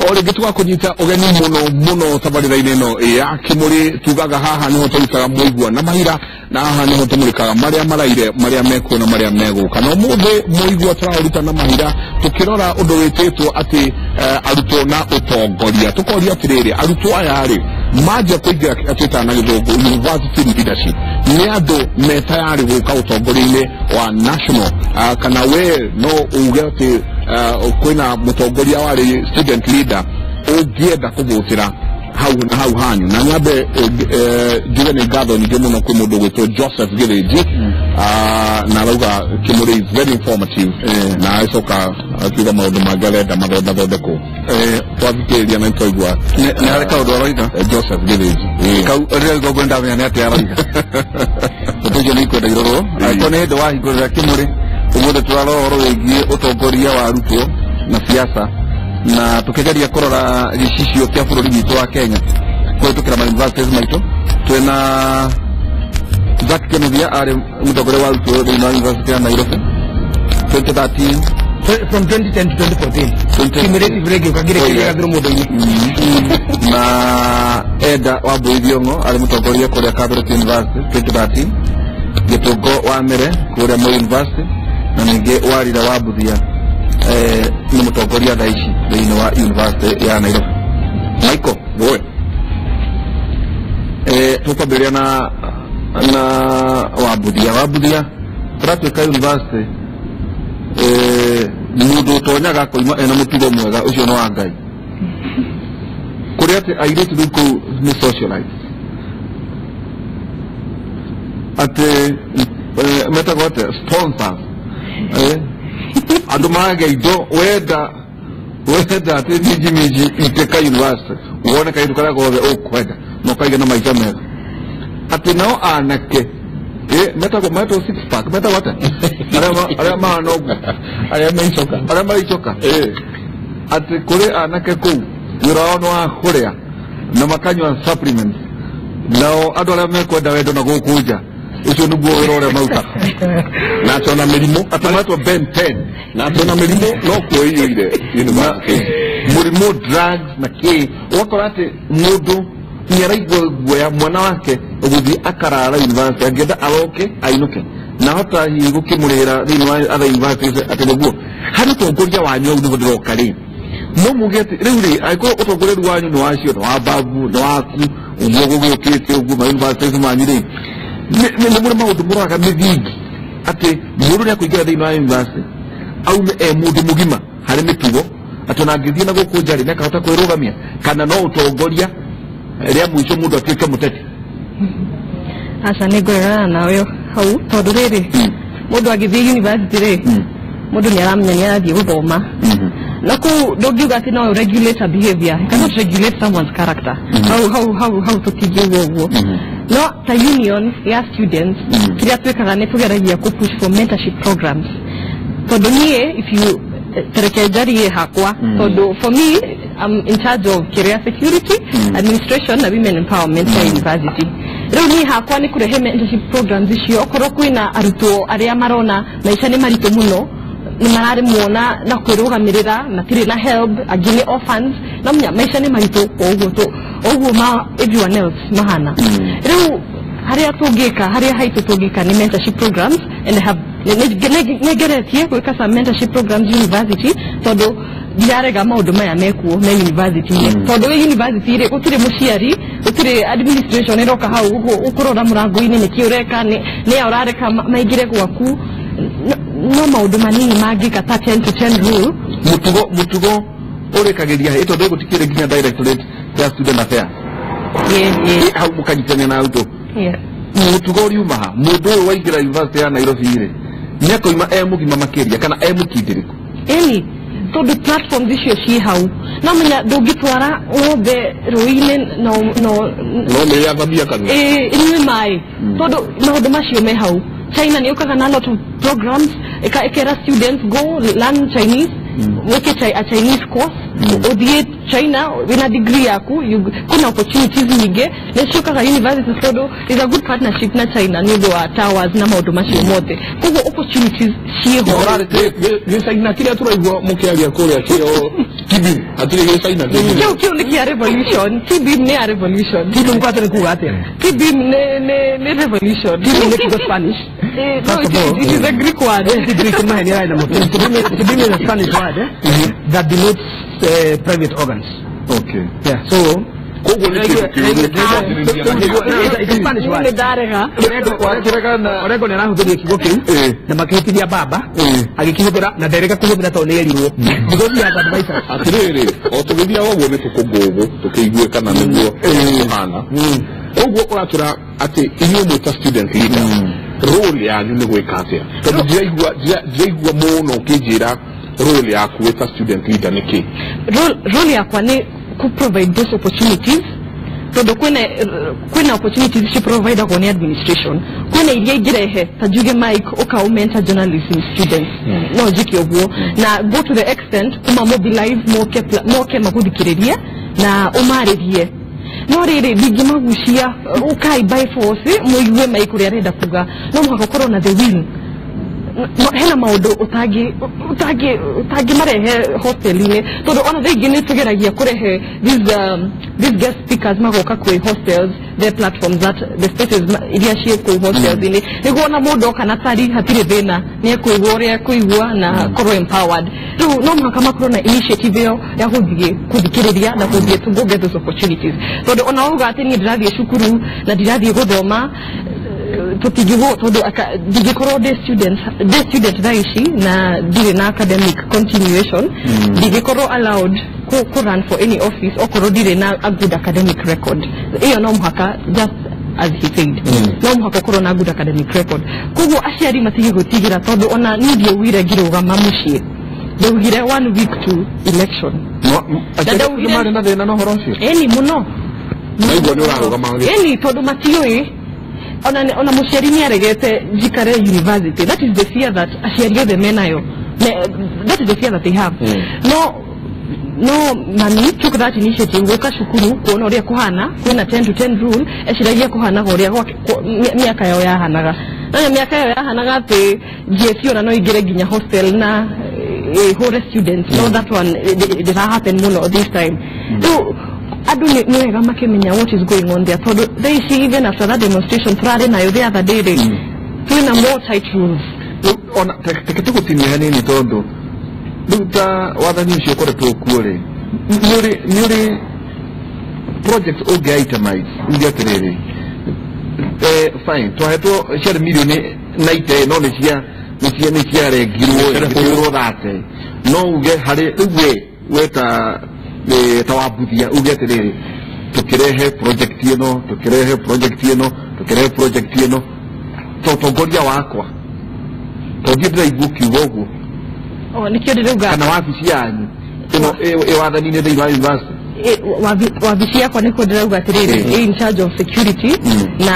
O rĩngĩ tũgakũnyita ũgeni mũno mũno tabarĩra-inĩ ĩno ya Kĩmũrĩ. Tugaga haha nĩho tũrutaga mũigua na mahira, na haha nĩho tũmũrĩkaga marĩa maraire, marĩa mekuo na marĩa megũka. Na ũmũthĩ mũigua tũraũruta na mahira tũkĩrora ũndũ wĩtĩtwo atĩ arutwo na ũtongoria. Tũkoria atĩrĩrĩ, arutwo aya rĩ manjia kũingĩra kĩrĩa twĩtaga na gĩthũngũ university leadership, nĩ andũ me tayari gũka ũtongoria-inĩ wa national, kana we no uge atĩ kwĩna mũtongoria warĩ student leader ũngĩenda kũvũtĩra hau na hau hanyu. Na nyambe njuge nĩ ngatho nyingĩ mũno kwĩ mũndũ ũgwĩtwo Joseph Gĩthĩnji, na arauga Kĩmũrĩ is very informative, na agĩcoka akiuga maũndũ mangĩ arenda mathondathondekwo. Twathikĩrĩria na nĩtwaigua nĩ harĩ kaũndũ aroiga Joseph Gĩthĩnji. Kau rĩrĩa ngombo ndamenya nĩ atĩa aroiga, ũndũ ũcio nĩ ikwenda irorwo. Angĩkorwo nĩ hĩndĩ wahingũrĩra Kĩmũrĩ, ũmũthĩ tũrarora ũhoro wĩgiĩ ũtongoria wa arutwo na siasa, na tukigeria kurora gĩcicio kĩa bũrũri witũ wa Kenya kũhĩtũkĩra ma universities maitũ. Twĩna Zack Kinuthia, arĩ mũtongoria wa arutwo thĩinĩ wa University ya Nairobi 2013. From 2010 to 2014. Cumulative rĩngĩ ũkangĩrĩkĩria gathirũ mũndũ-inĩ. Na Eda Wambui Thiong'o, arĩ mũtongoria kũrĩa Catholic University 2013, Gĩtũngo wa Mere kũrĩa Moi University, na ningĩ Warira wa Mbuthia, nĩ mũtongoria thaa ici thĩinĩ wa University ya Nairobi. Michael, Woe. Tũkwambĩrĩria na Wambuthia. Wambuthia, tũratuĩka university, mũndũ ũtonyaga akoima ena mũtugo mwega, ũcio nĩ wa Ngai. Kũrĩa atĩ airĩtu rĩu kũu nĩ socialite, atĩ metagwo atĩa, sponsors, andũ maragĩa indo, wenda atĩ minji minji itĩka university wone kairĩtu karĩa gothe ũkwenda na ũkaigĩa na maica mega. Atĩ nao anake metagwo six pack, metagwo atĩa, arĩa mahana ũguo, arĩa meicoka, arĩa maraicoka, atĩ kũrĩ anake kũu wĩra wao nĩ wa kũrĩa na makanyua supplements, nao andũ arĩa mekwenda wendo na gũkũ nja, ũcio nĩguo wĩra ũrĩa marutaga. Na atĩ ona mĩrimũ atĩ metwo Ben 10. Na atĩ ona mĩrimũ no kuo ĩiyũire university, mũrimũ drugs na kĩ. Ũgakora atĩ mũndũ nĩ araigua guoya mwana wake gũthiĩ akarara university, angĩenda aroke ainũke na hota hihi gũkĩmũrĩhĩra thĩinĩ wa other universities. Atĩ nĩguo harĩ ũtongoria wanyu, hau nĩho ndĩroka rĩ, no muge atĩ rĩu rĩ, angĩkorwo ũtongoria rĩu wanyu nĩ wacio, nĩ wa babu, nĩ waku, ũguo gũgĩũkĩte ũguo ma universities manyu rĩ, nĩ mũrĩ maũndũ mũroraga mĩthingi atĩ mũndũ nĩ akũingĩra thĩinĩ wa university aume e mũndũ mũgima harĩ mĩtugo, atĩ ona angĩthiĩ na gũkũ nja rĩ, nĩ akahota kwĩrũgamia, kana no ũtongoria rĩa mũico mũndũ atuĩke mũteti? Aca, nĩ ngũregana nawe hau, tondũ rĩrĩ, mũndũ angĩthiĩ university rĩ, mũndũ nĩ aramenya nĩ arathiĩ gũthoma, na kũu ndũngiuga atĩ no regulate a behavior. You cannot regulate someone's character. Hau tũtingiuga ũguo. No ta union ya students, kĩrĩa twĩkaga nĩ tũgeragia kũ push for mentorship programs, tondũ niĩ, if you tereke njarie hakwa, tondũ for me I'm in charge of career security, administration na women empowerment ya university. Rĩu niĩ hakwa nĩ kũrehe mentorship programs icio, okorwo kwĩna arutwo arĩa marona maica nĩ maritũ mũno, nĩ mararemwo na kwĩrũgamĩrĩra, matirĩ na help, angĩ nĩ orphans, no menya maica nĩ maritũ o ũguo tu ũguo ma everyone else mahana. Rĩu harĩa tũngĩka, harĩa haitũ tũngĩka nĩ mentorship programs, and I have nĩ ngeretie gwĩka some mentorship programs university, tondũ ndirarega maũndũ maya mekuo me university-inĩ, tondũ wĩ university rĩ, gũtirĩ mũciari, gũtirĩ administration ĩroka hau ũkũrora mũrango-inĩ nĩkĩ ũreka, nĩ a ũrareka maingĩre gwaku. No maũndũ manini mangĩka ta 10 to 10 rule. Mũtugo ũrĩkagĩria hĩ, tondũ gũtikĩrĩ nginya directorate ya student affairs? Yeah. Hau mũkanyitania na arutwo. Mũtugo ũriuma ha mũndũ ũyũ waingĩra university ya Nairobi rĩ, nĩ akoima e mũgima makĩria kana e mũkindĩrĩku? Ĩni, tondũ platforms icio ciĩ hau, no menya ndũngĩtwara ng'ombe rũĩ-inĩ no no mĩathamia kanua. Ĩĩ, ĩnyue maĩ, tondũ maũndũ macio me hau. China nĩ yũkaga na lot of programs, ĩkera students, go learn Chinese, wĩke a Chinese course. Uthie China wina degree yaku, kuna opportunities nyingĩ nĩ ciũkaga university tondũ is a good partnership na China nĩ ũndũ wa towers na maũndũ macio mothe. Koguo opportunities ciĩho. Gĩcaina kĩrĩa tũraigua mũkĩaria kũrĩa kĩo TB hatirĩ gĩcaina kĩngĩ. Kĩu nĩ kĩa revolution. TB nĩ ya revolution. TB mkwate nĩ kuga atĩa? TB nĩ revolution. TB nĩ kiugo Spanish. No, it is a Greek word. Greek maheni ya ina TB is a Spanish word that denotes private organs. Okay. Yeah, so koguo nĩ kĩndũ kĩũru. It's a Spanish word. Orengo nĩ arahũthĩrire kiugo kĩu na makĩhĩtithia baba agĩkĩhũthĩra na nderega kũhũthĩra tondũ nĩ erirwo because he has advisors. Atĩrĩrĩ, o tũgĩthiaga ũguo nĩ tũkũngũgũ tũkĩigue kana nĩguo kũhana. Ũguo ũratũra atĩ inyuĩ mwĩ ta student leader role yanyu nĩ gwĩka atĩa? Tondũ ndiraigua mũno ũkĩnjĩra role yaku wĩ ta student leader nĩ kĩ? Role yakwa nĩ ku provide those opportunities tondũ kwĩna opportunities ci providagwo nĩ administration, kwĩna iria ingĩrehe ta njuge Mike ũka mentor journalism students no njĩke ũguo na go to the extent kuma mobilize moke magũthikĩrĩrie na ũmarĩrie. No rĩrĩ ndingĩmagucia ũkai by force mũigue Mike ũrĩa arenda kuga, no mũhaka ũkorwo na the will. Hena maũndũ ũtangĩmarehe hostel-inĩ tondũ ona thaa ingĩ nĩ tũgeragia kũrehe these guest speakers magoka kwĩ hostels, the platforms that the spaces iria ciĩ kũu hostels-inĩ nĩguo ona mũndũ oka na tari hatirĩ thĩna nĩ ekũigua ũrĩa ekũigua na korwo empowered. Rĩu no mũhaka makorwo na initiative ĩyo ya gũthiĩ gũthikĩrĩria na gũthiĩ to go get those opportunities tondũ ona wauga atĩ niĩ ndĩrathiĩ cukuru na ndirathiĩ gũthoma tũtingĩgwo tondũ ndingĩkorwo ndĩ student thaa ici na ndirĩ na academic continuation, ndingĩkorwo allowed ku run for any office okorwo ndirĩ na a good academic record. Ĩyo no mũhaka, just as he said, no mũhaka ũkorwo na good academic record. Koguo aciari matige gwĩtigĩra tondũ ona niĩ ndiaugire ngĩrũgama mũciĩ, ndaugire 1 week to election. Aciari marĩ na thĩna na ũhoro ũcio? Ĩni mũno. Naigua nĩ ũrarũgama. Ĩni tondũ matiũĩ. Ona mũciari nĩ aregete njikare university. That is the fear that aciari othe menayo. That is the fear that they have. No mami took that initiative gũka cukuru kuona ũrĩa kũhana, kwĩna 10 to 10 rule, eciragia kũhanaga ũrĩa mĩaka yao yahanaga. No mĩaka yao yahanaga atĩ GSU ona no ingĩre nginya hostel na hũre students. No, that one did happen mũno this time. Rĩu andũ nĩ wega makĩmenya what is going on there tondũ thaa ici even after that demonstration tũrarĩ nayo the other day rĩ twĩna more tight rules. Ona reke tũgũtinie hanini tondũ rĩu ta wathani ũcio ũkoretwo kuo rĩ nĩ ũrĩ project ũngĩ itemize uge atĩrĩrĩ fine twahetwo ciarĩ mirioni 90 no nĩ ciarengirwo ĩkĩrwo 30 no uge harĩ rĩu we ta wambuthia uge atĩrĩrĩ tũkĩrehe project ĩno tũkĩrehe project ĩno tũkĩrehe project ĩno ta ũtongoria wakwa tondũ ndĩraigua ũkiuga ũguo. Nĩkĩo ndĩrauga kana wabici yanyu ĩno ĩ wathani-inĩ thĩinĩ wa university wabici yakwa nĩkuo ndĩrauga atĩrĩrĩ in charge of security na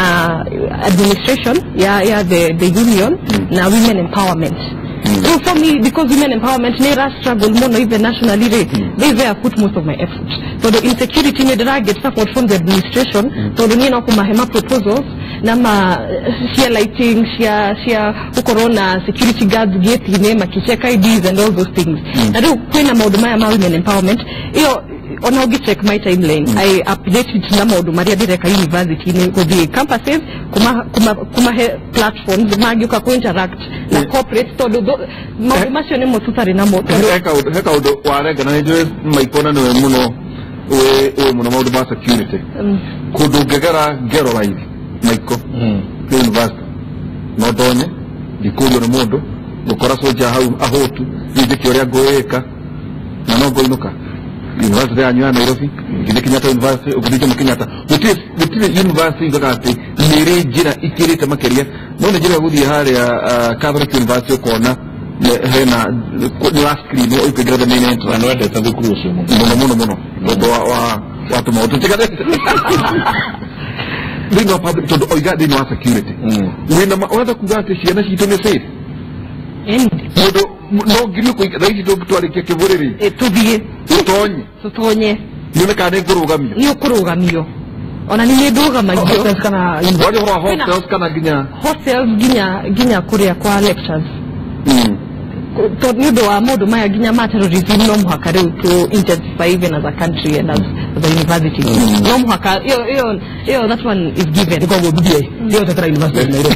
administration ya the union na women empowerment. So for me, because women empowerment nĩ struggle mũno even nationally rĩ, they where I put most of my effort. So the insecurity nĩ ndĩra get support from the administration tondũ niĩ no kũmahe ma proposals na ma cia lighting cia gũkorwo na security guards gate-inĩ makicheck IDs and all those things. Na rĩu kwĩna maũndũ maya ma women empowerment ĩyo ona ũngĩ check my timeline I update it na maũndũ marĩa ndĩreka university-inĩ gũthiĩ campuses kumahe platforms mangĩũka ku interact na corporate tondũ maũndũ macio nĩmo tũtarĩ namo. He kaũndũ warenga na nĩnjũĩ Maikona nĩwe mũno wĩ mũno maũndũ ma security kũndũ ngĩgera ngero raithi Maiko nĩ university no ndonye ndikũrio nĩ mũndũ ngũkora soja hau ahũtu niĩ njĩke ũrĩa ngũĩka na no ngũinũka university yanyu ya Nairobi nginya Kenyatta University ũgĩthiĩ Jomo Kenyatta gũtirĩ university yugaga atĩ nĩ ĩrĩ njĩra ikĩrĩte makĩria no nĩ njĩra ya gũthiĩ harĩa Catholic University ũkona hena nĩ wa screen ũkĩingĩra the main entrance. Na nĩwendete thukuru ũcio mũno mũno mũno mũno tondũ wa tũmaũndũ tũtiganĩte thĩinĩ wa public tondũ oiga thĩinĩ wa security wĩna ũrenda kuga atĩ ciana citũ nĩ safe mũndũ No ngirio thaa ici tũngĩtwarĩkia kĩbũrĩrĩ tũthiĩ tũtonye tũtonye nyone kana nĩ ngũrũgamio. Nĩ ũkũrũgamio ona nĩ ndũgamagio. Hostels kana Wari ũhoro wa hostels kana nginya hostels nginya kũrĩa kwa lectures. Tondũ nĩ ũndũ wa maũndũ maya nginya ma terrorism no mũhaka rĩu to intensify even as a country and as a university. No mũhaka iyo that one is given. Koguo BBA iyo tetera University of Nairobi.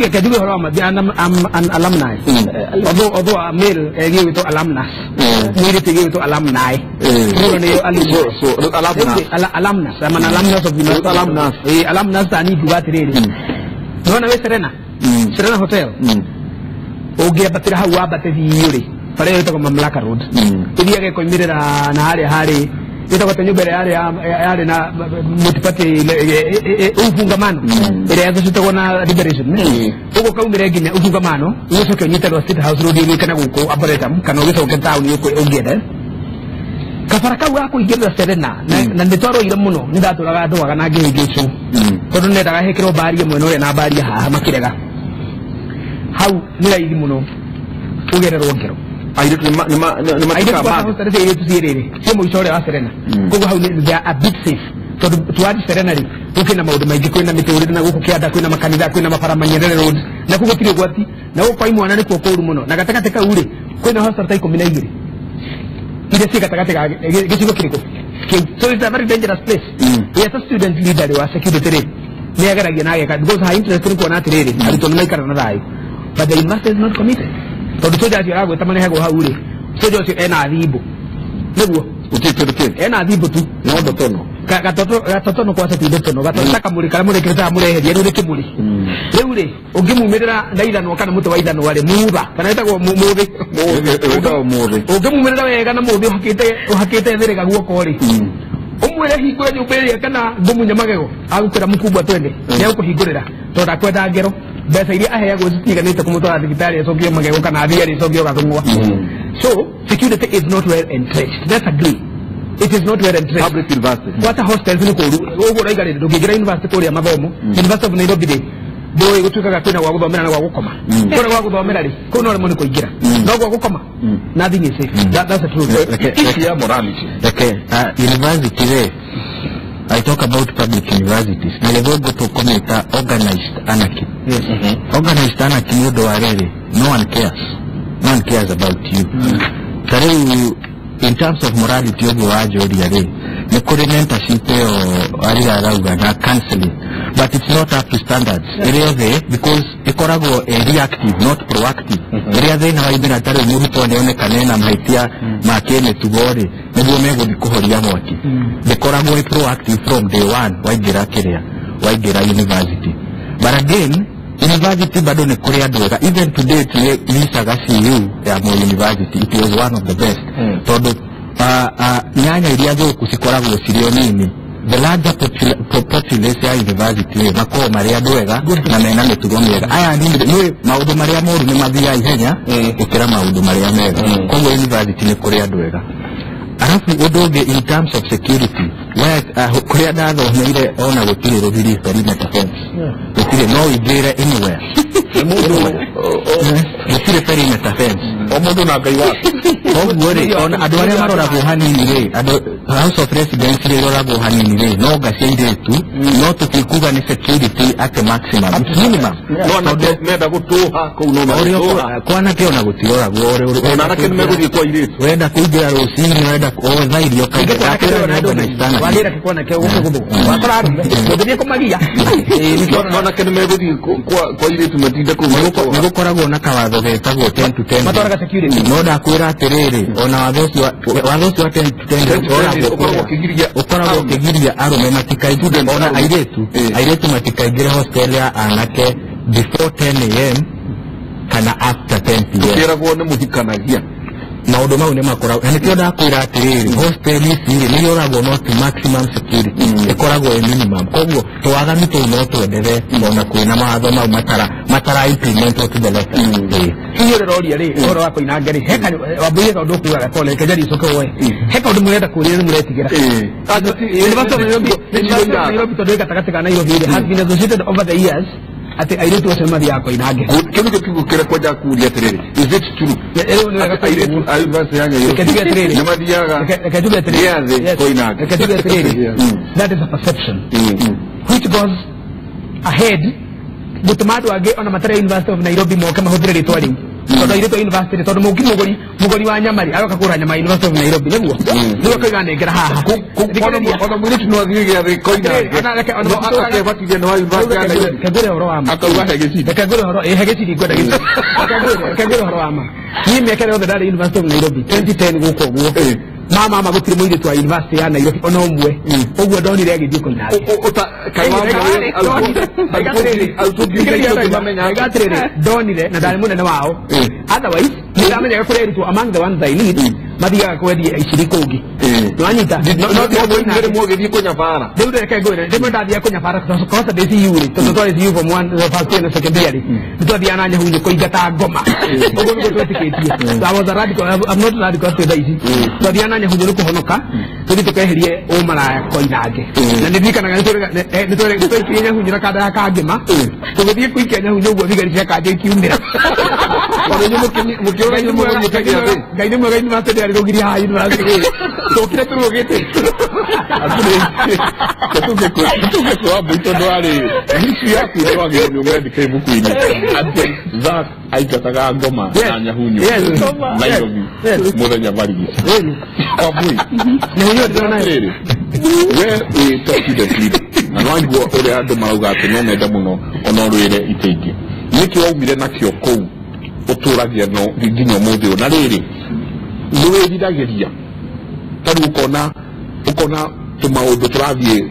Kejuge horo ma I'm an alumni. Although a male gĩgwĩtwo alumnus. Mwĩrĩ gĩgwĩtwo alumni. Rĩu nĩ alumni. So alumnus. Alumnus. I'm an alumnus of university. Alumnus. Alumnus ta ni ngiuga atĩrĩrĩ. Nĩwona wĩ Serena? Serena Hotel. Ũngĩambatĩra hau wambate biũ rĩ, bara ĩyo ĩtagwo Mamlaka Road. Ĩthiaga ĩkoimĩrĩra na harĩa harĩ ĩtagwo ta nyũmba ĩrĩa yarĩ na multiparty ufungamano ĩrĩa yathocetagwo na liberation. Ũguo kaumĩre nginya ufungamano ũgĩcoke ũnyite rwa State House Road ũgĩũke na gũkũ Arboretum kana ũgĩcoke taũni ũngĩenda. Kabara kau ga kũingĩrĩra Serena na nĩ twaroire mũno nĩ ndatũraga ndwaga na ngĩhĩngĩcwo tondũ nendaga hĩkĩrwo mbari ĩmwe na ũrĩa na mbari haha makĩrega. Hau nĩ raithi mũno ũgererwo ngero. Airĩtu nĩ matuĩkaga airĩtu ciĩ rĩrĩ ciĩ mũico ũrĩa wa Serena. Koguo hau they are a bit safe tondũ twarĩ Serena rĩ gũkĩna maũndũ maingĩ, kwĩna mĩtũrĩre na gũkũ kĩanda, kwĩna makanitha, kwĩna mabara ma Nyerere Road na kũu gũtirĩ ũgwati na gũkũ kwa imwana nĩkuo kũũru mũno na gatagatĩ kau rĩ kwĩna hostel ta 12 iria ciĩ gatagatĩ ga gĩcigo kĩrĩkũ kĩu. So it's a very dangerous place. Yes, a student leader wa security rĩ nĩ ageragia na ageka because her interest nĩ kuona atĩrĩrĩ arutwo nĩ maikara na thayũ. But the university is not committed. Tondũ soja acio aragwĩta manehagwo hau rĩ, soja ũcio ena thimbo. Nĩguo? Gũtirĩ kĩndũ kĩngĩ. Ena thimbo tu. No ndotono. Gatotono kwaca ti ndotono. Gatoto ta kamũrĩ karĩa mũrekĩrĩte mũreheria rĩu nĩ kĩmũrĩ. Rĩu rĩ, ũngĩmumĩrĩra na ithanwa kana mũtĩ wa ithanwa rĩ, mutha kana ĩtagwo mũthĩ. Ĩtagwo mũthĩ. Ũngĩmumĩrĩra wega na mũthĩ ũhakĩte thĩrĩga guoko rĩ, ũmwĩre hingũre nyũmba ĩrĩa kana ngũmunye magego, agũkwĩra mkubwa twende, nĩ egũkũhingũrĩra tondũ ndakwenda ngero. Mbeca iria aheagwo citiganĩte kũmũtwara thibitarĩ acokio magego kana athiĩ arĩcokio gathũng'wa. So security is not well entrenched. Let's agree. It is not well entrenched. Public university. Gwata hostels nĩ kũũru. Ũguo ũraiga rĩ, ndũngĩingĩra university kũrĩa mathomo. University of Nairobi rĩ, ndũĩ gũtuĩkaga kwĩna gwa gũthomera na gwa gũkoma. Kũrĩa gwa gũthomera rĩ, kũu no rĩmwe nĩ kũingĩra. No gwa gũkoma, nothing is safe. That's the truth. Issue ya morality. Okay, university rĩ, I talk about public universities. Na gĩthũngũ tũkũmĩta organized anarchy. Organized anarchy nĩ ũndũ wa rĩrĩ, no one cares. No one cares about you. Ta rĩu in terms of morality ũguo wanjũria rĩ, nĩ kũrĩ mentorship ĩyo arĩa arauga na counseling, but it's not up to standards. Ĩrĩa thĩ because ĩkoragwo ĩ reactive not proactive. Ĩrĩa thĩna waimĩra ta rĩu mũrutwo nĩonekana ena mahĩtia ma kĩmĩtugo rĩ, nĩguo megũthiĩ kũhoria mwaki. Ndĩkoragwo ĩ proactive from day one waingĩra kĩrĩa waingĩra university. But again, university bado nĩ kũrĩ andũ ega. Even today nĩicaga CU ya Moi University, it was one of the best. Tondũ nyanya iria thũku cikoragwo cirĩ o nini. The larger populace ya university rĩ makoragwo marĩ andũ ega na mena mĩtugo mĩega. Aya nini nĩ maũndũ marĩa moru nĩ mathiaga ihenya gũkĩra maũndũ marĩa mega. Koguo university nĩ kũrĩ andũ ega. Alafu ũndũ ũngĩ in terms of security, kũrĩa ndathomeire ona gũtirĩ rũgiri perimeter fence. Gũtirĩ, no ũingĩre anywhere. Gũtirĩ perimeter fence. O mũndũ na Ngai wake. Koguo rĩ, ona andũ arĩa maroragwo hanini rĩ, andũ House of Residence rĩ ĩroragwo hanini rĩ, no nga cia airĩtu, no tũtikuga nĩ security at maximum, it's minimum. No anake menda gũtũha kũu no magũtũha. Kwa anake ona gũtiroragwo. Ona anake nĩ megũthiĩ kwa airĩtu. Wenda kũingĩra rũcinĩ, wenda o thaa irio kaingĩ. Wagĩra kĩkwanake gũkũ gũthũka. Wakora arũme, ndũngĩthiĩ kũmagia. No anake nĩ megũthiĩ kwa airĩtu matinde kũu magũtũha. Nĩ gũkoragwo na kawatho getagwo 10 to 10. Matwaraga security. No ndakwĩra atĩrĩrĩ, ona watho ũcio wa 10 to 10 ũkoragwo ũkĩgiria arũme matikaingĩre, ona airĩtu matikaingĩre hostel ya anake before 10 am kana after 10 pm. Ũkĩragwo nĩ mũhikanagia. Maũndũ mau nĩ makoragwo, na nĩkĩo ndakwĩra atĩrĩrĩ, hostel ici rĩ nĩ iroragwo not maximum security, ĩkoragwo ĩ minimum. Koguo twaganu tũu no twenderee ona kwĩna mawatho mau matara implement to the letter. Hihi ũrĩroria rĩ ũhoro wa kũinanga rĩ, he wambũire kaũndũ ũkugaga tondũ reke njarie ũcoke woe. He kaũndũ mũrenda kũũria nĩ mũretigĩra. University of Nairobi tondũ ĩ gatagatĩ ka Nairobi rĩ, has been associated over the years Atĩ airĩtu acio mathiaga Koinange. Kĩu nĩkĩo kiugo kĩrĩa kwenda kũũria atĩrĩrĩ, is it true Rĩu nĩ wega airĩtu a university ya Nairobi Reke njuge atĩrĩrĩ. nĩ mathiaga Reke njuge atĩrĩrĩ. gĩathĩ Yes. Koinange? Reke njuge atĩrĩrĩ, that is a perception which goes ahead gũtũma andũ angĩ ona matarĩ University of Nairobi moke mahũthĩre rĩtwa rĩu, tondũ airĩtu a university, tondũ mũki mũgũri wa nyama rĩ, aroka kũgũra nyama University of Nairobi nĩguo nĩguo akauga nengera haha. Ona mũirĩtu no athiĩ gĩathĩ Koinange no akebatithia nĩ wa university ya Nairobi. Reke ngwĩre ũhoro wa ma. Akauga he gĩcindi. Reke ngwĩre ũhoro, ĩ he gĩcindi ngwenda gĩcindi. Reke ngwĩre ũhoro wa ma. Niĩ mĩaka ĩrĩa yothe ndarĩ University of Nairobi 2010 gũkũ ũguo, mama gũtirĩ mũirĩtu wa university ya Nairobi ona ũmwe ũguo ndonire agĩthiĩ Koinange. Atĩrĩrĩ, ndonire na ndarĩ mũnene wao, otherwise nĩ ndamenyaga kũrĩ arutwo among the ones I lead mathiaga kwendia iciri kũngĩ, nĩwanyita? Mũgĩthiĩ kũnyabara. Rĩu reke ngwĩre, rĩmwe ndathiaga kũnyabara kosa ndĩ CU rĩ, tondũ twarĩ CU form 1, first year na second year rĩ, nĩ twathiaga na nyahunyu kũingata ngoma, ũguo nĩguo twetĩkĩtie. I was a radical, I'm not radical still thaa ici. Twathiaga na nyahunyu nĩ kũhonoka tũthiĩ tũkeherie ũmaraya Koinange, na nĩ ndirikanaga nĩ twaikirie nyahunyu na kanda ya kangĩma, tũgĩthiĩ kũikia nyahunyu ũguo thigari cia kanjũ ikiumĩra. Mũkĩũra inyuĩ mũgũthiĩte gĩathĩ. Ngai nĩ mwega, university ndĩarĩ rũgiri haha university tũkire tũrũgĩte. Tũke kwa Wambui, tondũ arĩ history yaku nĩ wagĩrĩirwo nĩ ũmĩandĩke ibuku-inĩ atĩ Zack aingataga ngoma na nyahunyu Nairobi mũthenya barigici. Wambui, nyahunyu ndĩrona. Atĩrĩrĩ, we wĩ ta student leader na nĩwaigua ũrĩa andũ marauga atĩ no mende mũno ona ũrũĩre itĩ ingĩ, nĩkĩ waumire nakĩo kũu ũtũragia no nginya ũmũthĩ ũyũ? Na rĩrĩ, nĩ wĩriragĩria ta rĩu ũkona tũmaũndũ tũrathiĩ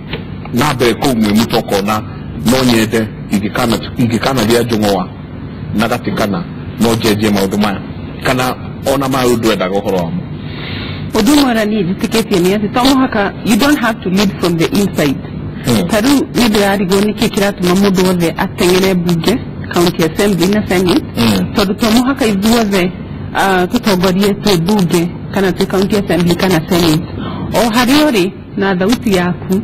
na mbere kũu mwĩmũto, ũkona no nyende ingĩkanagĩa njũng'wa na gatĩ kana no njenjie maũndũ maya, kana ona maya rĩu ndwendaga ũhoro wamo? Ũndũ ũmwe ũrĩa niĩ njĩtĩkĩtie nĩ atĩ to mũhaka, you don't have to lead from the inside. Ta rĩu nĩ ndĩrarigwo nĩkĩ kĩratũma mũndũ wothe ateng'ere mbunge, county assembly na senate, tondũ to mũhaka ithuothe tũtongorie twĩ mbunge kana twĩ county assembly kana senate. O harĩa ũrĩ na thauti yaku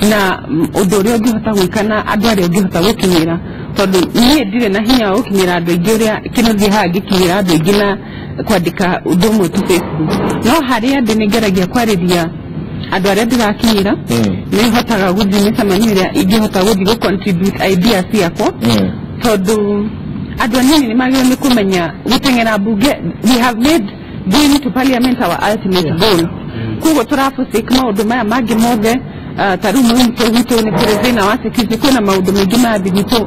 na ũndũ ũrĩa ũngĩhota gwĩka na andũ arĩa ũngĩhota gũkinyĩra, tondũ niĩ ndirĩ na hinya wa gũkinyĩra andũ aingĩ ũrĩa kĩnũthia haha ngĩkinyĩra andũ aingĩ na kwandĩka ũndũ ũmwe tu Facebook, no harĩa ndĩ nĩ ngeragia kwarĩria andũ arĩa ndĩrakinyĩra. Nĩ hotaga gũthiĩ mĩcemanio ĩrĩa ingĩhota gũthiĩ gũ contribute ideas ciakwa, tondũ andũ anini nĩ magĩrĩirwo nĩ kũmenya gũteng'era mbunge, we have made going to parliament our ultimate goal, koguo tũraforsake maũndũ maya mangĩ mothe. Ta rĩu mwĩmũtũ gwitũ nĩ kũrĩ thĩna wa security, kwĩna maũndũ maingĩ marathiĩ gwitũ,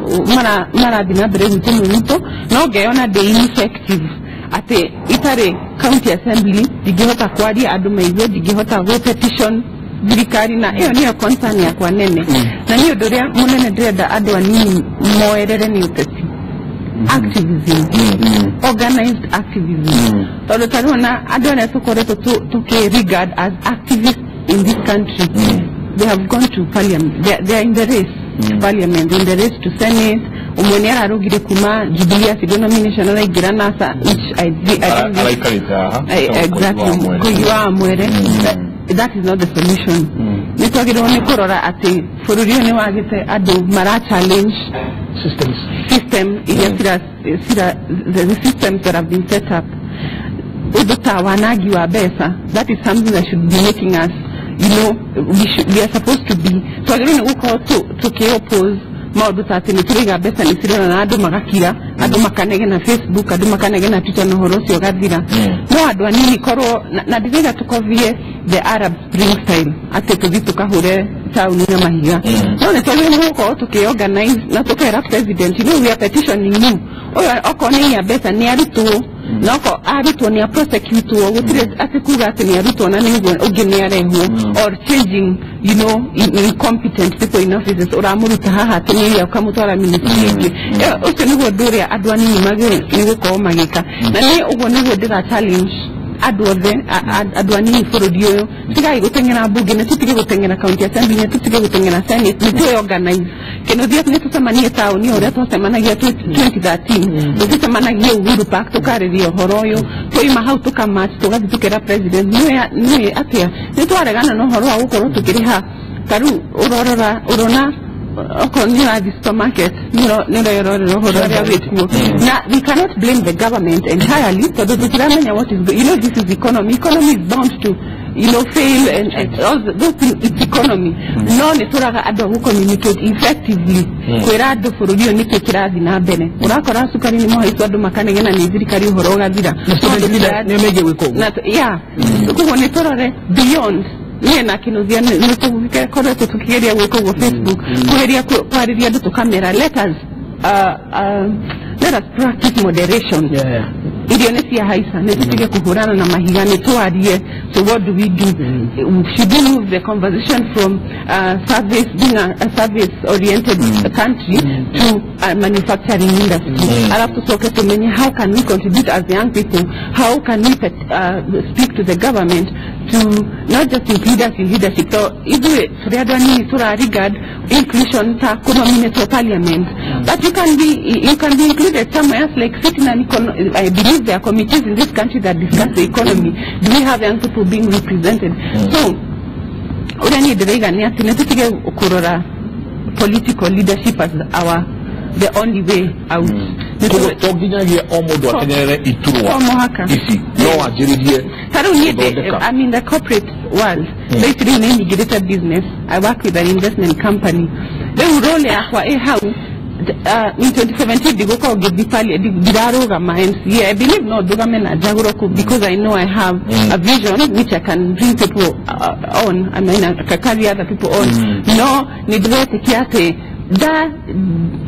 marathiĩ na mbere gwitũ mwĩmũtũ, no ngeyona ndĩ ineffective atĩ itarĩ county assembly, ndingĩhota kwaria andũ maigue, ndingĩhota gũ petition thirikari, na ĩyo nĩyo concern yakwa nene. Na nĩ ũndũ ũrĩa mũnene ndĩrenda andũ anini moerere nĩ ũteti, activism, organized activism, tondũ ta rĩu ona andũ arĩa tũkoretwo tũkĩ regard as activists in this country, they have gone to parliament, they are in the race to parliament, in the race to senate. Ũmwe nĩ ararũgire kuma Jubilee acindwo nomination araingĩra NASA, which I don't think Araikarĩte haha. Exactly, Koigi wa Mwere. That is not the solution. Nĩ twagĩrĩirwo nĩ kũrora atĩ bũrũri ũyũ nĩ wagĩte andũ mara challenge systems, system iria cira the systems that have been set up. Ũndũ ta wanangi wa mbeca, that is something that should be making us, we are supposed to be, twagĩrĩirwo nĩ gũkorwo tũkĩ oppose maũndũ ta atĩ nĩ tũraiga mbeca nĩ cirona na andũ magakira, andũ makanegena Facebook, andũ makanegena Twitter, na ũhoro ũcio ũgathira. No andũ anini korwo na ndĩraiga tũkovie the Arab Spring style, atĩ tũthiĩ tũkahũre taũni na mahiga, no nĩ twagĩrĩirwo nĩ gũkorwo tũkĩ-organize na tũkera president, we are petitioning you, ũyũ okorwo nĩ iya mbeca nĩ arutwo, na oko arutwo nĩ aprosecutwo, gũtirĩ atĩ kuga atĩ nĩ arutwo na nĩguo ũngĩ nĩ arehwo, or changing incompetent people in offices, ũramũruta haha atĩ nĩ iria ũkamũtwara ministry ĩngĩ. Ũcio nĩguo ũndũ ũrĩa andũ anini magĩrĩirwo nĩ gũkorwo magĩka, na nĩ ũguo nĩguo ndĩra challenge andũ othe, andũ anini bũrũri ũyũ, tigai gũteng'era mbunge, nĩ tũtige gũteng'era county assembly, nĩ tũtige gũteng'era senate, nĩ twĩ organize kĩnũthia, nĩ tũcemanie taũni o ũrĩa twacemanagia 2013, tũgĩcemanagia Uhuru Park tũkarĩria ũhoro ũyũ, twaima hau tũkamarch, tũgathiĩ tũkera president nĩũĩ atĩa nĩ twaregana na ũhoro wa gũkorwo tũkĩrĩha. Ta rĩu ũrorora ũrona okorwo nĩ ũrathiĩ supermarket nĩ ũrerorera ũhoro ũrĩa wĩkuo. Na we cannot blame the government entirely tondũ tũtiramenya what is, you know, this is economy. Economy is bound to, you know, fail and all those things. It's economy. No nĩ tũraga andũ a gũ-communicate effectively kwĩra andũ bũrũri ũyũ nĩkĩ kĩrathiĩ na mbere. Ũrakora cukari nĩ mũhaicu, andũ makanegena nĩ thirikari, ũhoro ũgathira. Nĩ megiĩ gwĩka ũguo. Yeah, koguo nĩ tũrore beyond. Niĩ na Kinuthia nĩ tũkoretwo tũkĩgeria gwĩka ũguo Facebook, kũgeria kwarĩria andũ tũkamera let us practice moderation. Irio nĩ ciahaica, nĩ tũtige kũhũrana na mahiga, nĩ twarie. So what do we do? Should we move the conversation from service, being a service oriented country to a manufacturing industry? Alafu tucoke tumenye how can we contribute as young people, how can we speak to the government to not just include us in leadership. So ithuĩ tũrĩ andũ anini tũra regard inclusion ta kũnominatwo parliament, but you can be included somewhere else, like sitting an I believe there are committees in this country that discuss the economy. Do we have young people being represented? So ũrĩa niĩ ndĩraiga nĩ atĩ nĩ tũtige kũrora political leadership as our the only way out. Koguo to nginyagia o mũndũ akenerere iturwa To mũhaka. ici, no wanjĩrĩrie Ta rĩu niĩ gũthondeka. I'm in the corporate world. Thaa ici rĩu nĩ nyingĩrĩte business. I work with an investment company. Rĩu role yakwa ĩ hau, in 2017 ndigũkorwo ngĩthiĩ ndirarũgama MCA. I believe no ndũgame na njagũrwo kũ because I know I have a vision which I can bring people on. I mean, I can carry other people on. No nĩ ndĩretĩkia atĩ da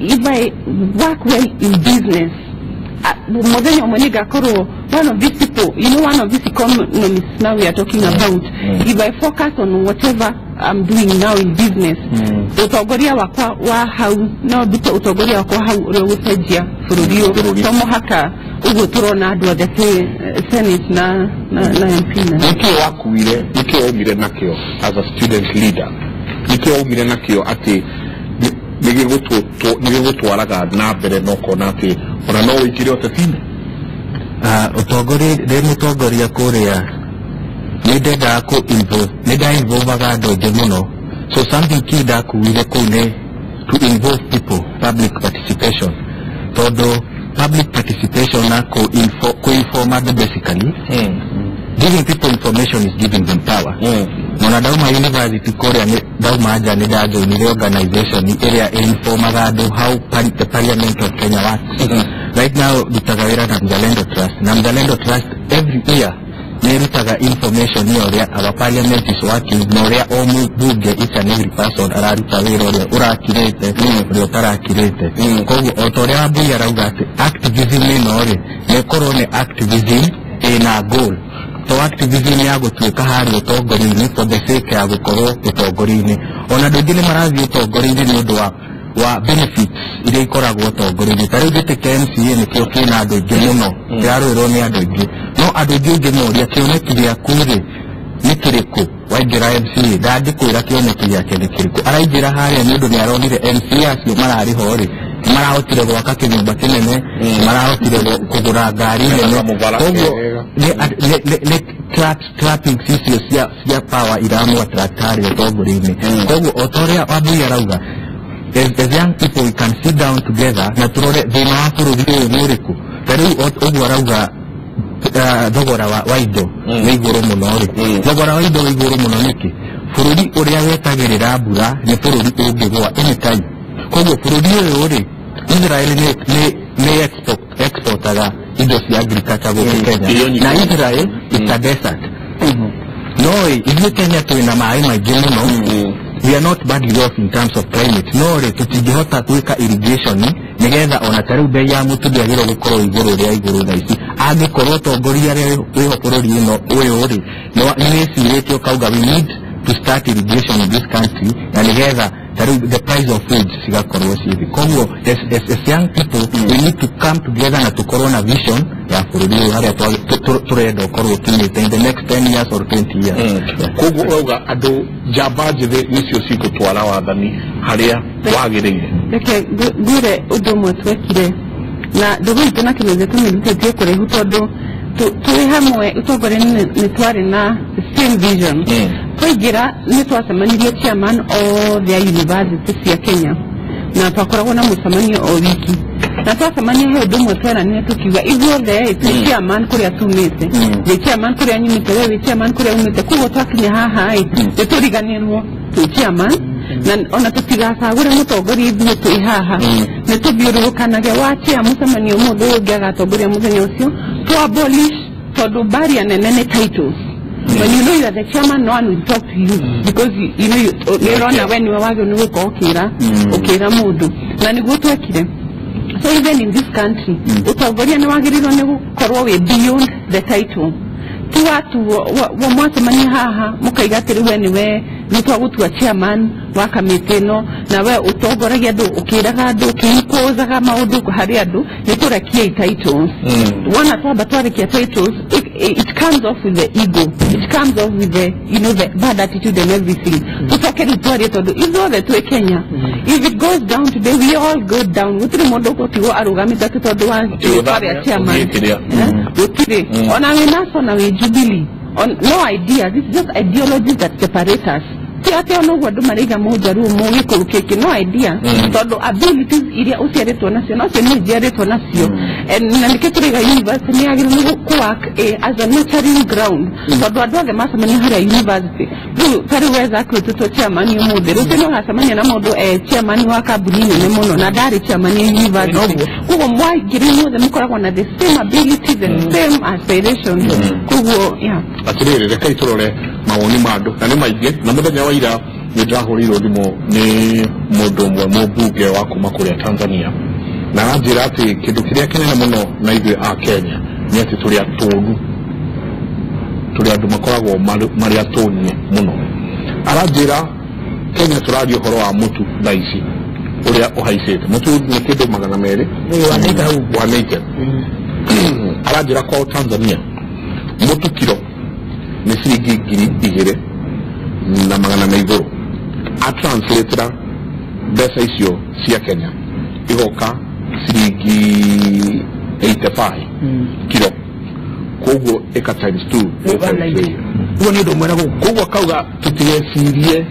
if I work well in business, mũthenya ũmwe nĩngakorwo one of these people, you know, one of these economists now we are talking about. If I focus on whatever I'm doing now in business, ũtongoria wakwa wa hau no ndute ũtongoria wakwa hau ũrĩa ũgũcenjia bũrũri ũyũ. To mũhaka ũguo tũrona andũ othe twĩ senate na MP na Nĩkĩo wakuire, nĩkĩo waumire nakĩo as a student leader, nĩkĩo waumire nakĩo atĩ nĩgĩgũtwaraga na mbere na ũkona atĩ ona no wĩingĩre ũteti-inĩ? Ũtongoria, ndĩ mũtongoria kũrĩa nĩ ndendaga kũ involve, nĩ nda involvaga andũ aingĩ mũno. So something key ndakuire kũu nĩ to involve people, public participation, tondũ public participation na kũ-inform andũ, basically giving people information is giving them power. Ona ndauma university kũrĩa nĩ ndauma nja, nĩ ndajoinire organization ĩrĩa ĩinformaga andũ how the parliament of Kenya works. Right now ndutaga wĩra na Mzalendo Trust, na Mzalendo Trust every year nĩ ĩrutaga information ya ũrĩa our parliament is working na ũrĩa o mũmbunge, each and every person, araruta wĩra, ũrĩa ũrakirĩte, ũrĩa ũtarakirĩte. Koguo o ta ũrĩa Wambui arauga atĩ activism ĩno rĩ, nĩ ĩkorwo nĩ activism ĩna goal, to activism ya gũtuĩka harĩa ũtongoria-inĩ for the sake ya gũkorwo ũtongoria-inĩ. Ona andũ aingĩ nĩ marathiĩ ũtongoria-inĩ nĩ ũndũ wa benefits iria ikoragwo ũtongoria-inĩ. Ta rĩu gĩtĩ kĩa MCA nĩkĩo kĩna andũ aingĩ mũno, kĩrarũĩrwo nĩ andũ aingĩ, no andũ aingĩ ũngĩmoria kĩoneki gĩaku rĩ nĩ kĩrĩkũ waingĩra MCA, ndangĩkwĩra kĩoneki gĩake nĩ kĩrĩkũ. Araingĩra harĩa nĩ ũndũ nĩ aronire MCA acio mararĩ ho rĩ, marahotire gwaka kĩnyũmba kĩnene, marahotire kũgũra ngari nene. Kamũbara Koguo kega. nĩ trappings icio cia power iramu attract harĩa ũtongoria-inĩ. Koguo o ta ũrĩa Wambui arauga, as young people we can sit down together na turore thĩna wa bũrũri ũyũ nĩ ũrĩkũ. Ta rĩu ũguo arauga, thogora wa indo wĩ igũrũ mũno rĩ, thogora wa indo wĩ igũrũ mũno nĩkĩ? Bũrũri ũrĩa wetagĩrĩra mbura nĩ bũrũri ũngĩgũa anytime. Koguo bũrũri ũyũ rĩ, Israel nĩ exportaga indo cia agriculture gũkũ Kenya. Irio nyingĩ. Na Israel is a desert. No ĩ ithuĩ Kenya twĩna maĩ maingĩ mũno. We are not badly off in terms of climate, no rĩ tũtingĩhota gwĩka irrigation nĩgetha ona ta rĩu bei ya mũtu ndĩagĩrĩirwo gũkorwo igũrũ rĩa igũrũ thaa ici, angĩkorwo ũtongoria arĩa wĩho bũrũri ĩno ũyũ rĩ nĩ wĩcirĩtie ũkauga we need to start irrigation in this country na nĩgetha ta rĩu the price of food cigakorwo ciĩ thĩ. Koguo as young people we need to come together na tũkorwo na vision ya bũrũri ũyũ harĩa tũrenda ũkorwo ũkinyĩte in the next 10 years or 20 years. Yeah. Koguo ũrauga andũ njamba njĩthĩ nĩcio cigũtwara wathani harĩa wagĩrĩire. Reke ngwĩre ũndũ ũmwe twekire na ndũgũ itũ na Kĩnũthia tũmĩrutĩtie kũraihu tondũ twĩ hamwe ũtongoria-inĩ nĩ twarĩ na same vision. Twaingĩra nĩ twacemanirie chairman othe a university cia Kenya, na twakoragwo na mũcemanio o wiki, na twacemania he ũndũ ũmwe tweranire tukiuga ithuothe twĩ chairman kũrĩa tumĩte, ndĩ chairman kũrĩa nyumĩte, we wĩ chairman kũrĩa umĩte, koguo twakinya haha ĩ nĩ tũriganĩrwo twĩ chairman, na ona tũtigacagũre mũtongoria ithuĩ twĩ haha, nĩ tũthiũrũrũkanage wa chair mũcemanio ũmũthĩ, ũyũ ũngĩ agatongoria mũthenya ũcio, to abolish, tondũ barrier nene nĩ titles. When you know you are the chairman, no one will talk to you because you know you nĩũrona we nĩwe wagĩrĩirwo nĩ gũka ũkĩra mũndũ, na nĩguo twekire. So even in this country, ũtongoria nĩ wagĩrĩirwo nĩ gũkorwo wĩ beyond the title. Ti watu wa mwacemania haha mũkaiga atĩ rĩu we nĩwe nĩ twagũtua chairman wa kamĩtĩ ĩno, na we ũtongoragia andũ, ũkĩraga andũ, ũkĩimposaga maũndũ harĩ andũ, nĩ tũrekiei titles. Wona twamba twarekia titles, it comes off with the ego, it comes off with the you know the bad attitude and everything. Tũcoke rĩu twarie, tondũ ithuothe twĩ Kenya, if it goes down today, we all go down. Gũtirĩ mũndũ ũgũtigwo arũgamĩte atĩ tondũ wa rĩtwa rĩa chairman. Gũtirĩ, ona wĩ NASA na wĩ Jubilee, no idea, this is just ideologies that separate us. Ti atĩ ona ũguo andũ maraiga mũnjaruo mũgĩkũyũ kĩkĩ, no idea, tondũ abilities iria ũciarĩtwo nacio nocio niĩ njiarĩtwo nacio. And na nĩkĩo tũraiga university nĩ yagĩrĩirwo nĩ kũ-work as a nurturing ground, tondũ andũ othe macemania harĩa university rĩu, ta rĩu we Zack wĩtĩtwo chairman ũmũthĩ, rũciũ nĩ ũgacemania na mũndũ chairman wa kambuni nene mũno na ndarĩ chairman ya university. Koguo mwaingĩra inyuothe mũkoragwo na the same ability, the same aspirations, koguo yeah. Atirĩrĩ, rekei tũrore mawoni ma andũ, na nĩ maingĩ. Na mũthenya wa ira nĩ ndĩrahũrĩirwo thimũ nĩ mũndũ ũmwe mũmbunge wa kuma kũrĩa Tanzania, na aranjĩra atĩ kĩndũ kĩrĩa kĩnene mũno na ithuĩ a Kenya nĩ atĩ tũrĩ atũnu, tũrĩ andũ makoragwo marĩ atũnie mũno. Aranjĩra Kenya tũraria ũhoro wa mũtu thaa ici ũrĩa ũhaicĩte, mũtu nĩ kĩndũ 200 180 hau. 180. Aranjĩra kwao Tanzania mũtu kiro nĩ ciringi 2,400 na igũrũ. Atranslateera mbeca icio cia Kenya igoka ciringi 85 kiro, koguo ĩka times 2. Ũguo nĩ ũndũ ũmwe na gũkũ. Koguo akauga tũtigecirie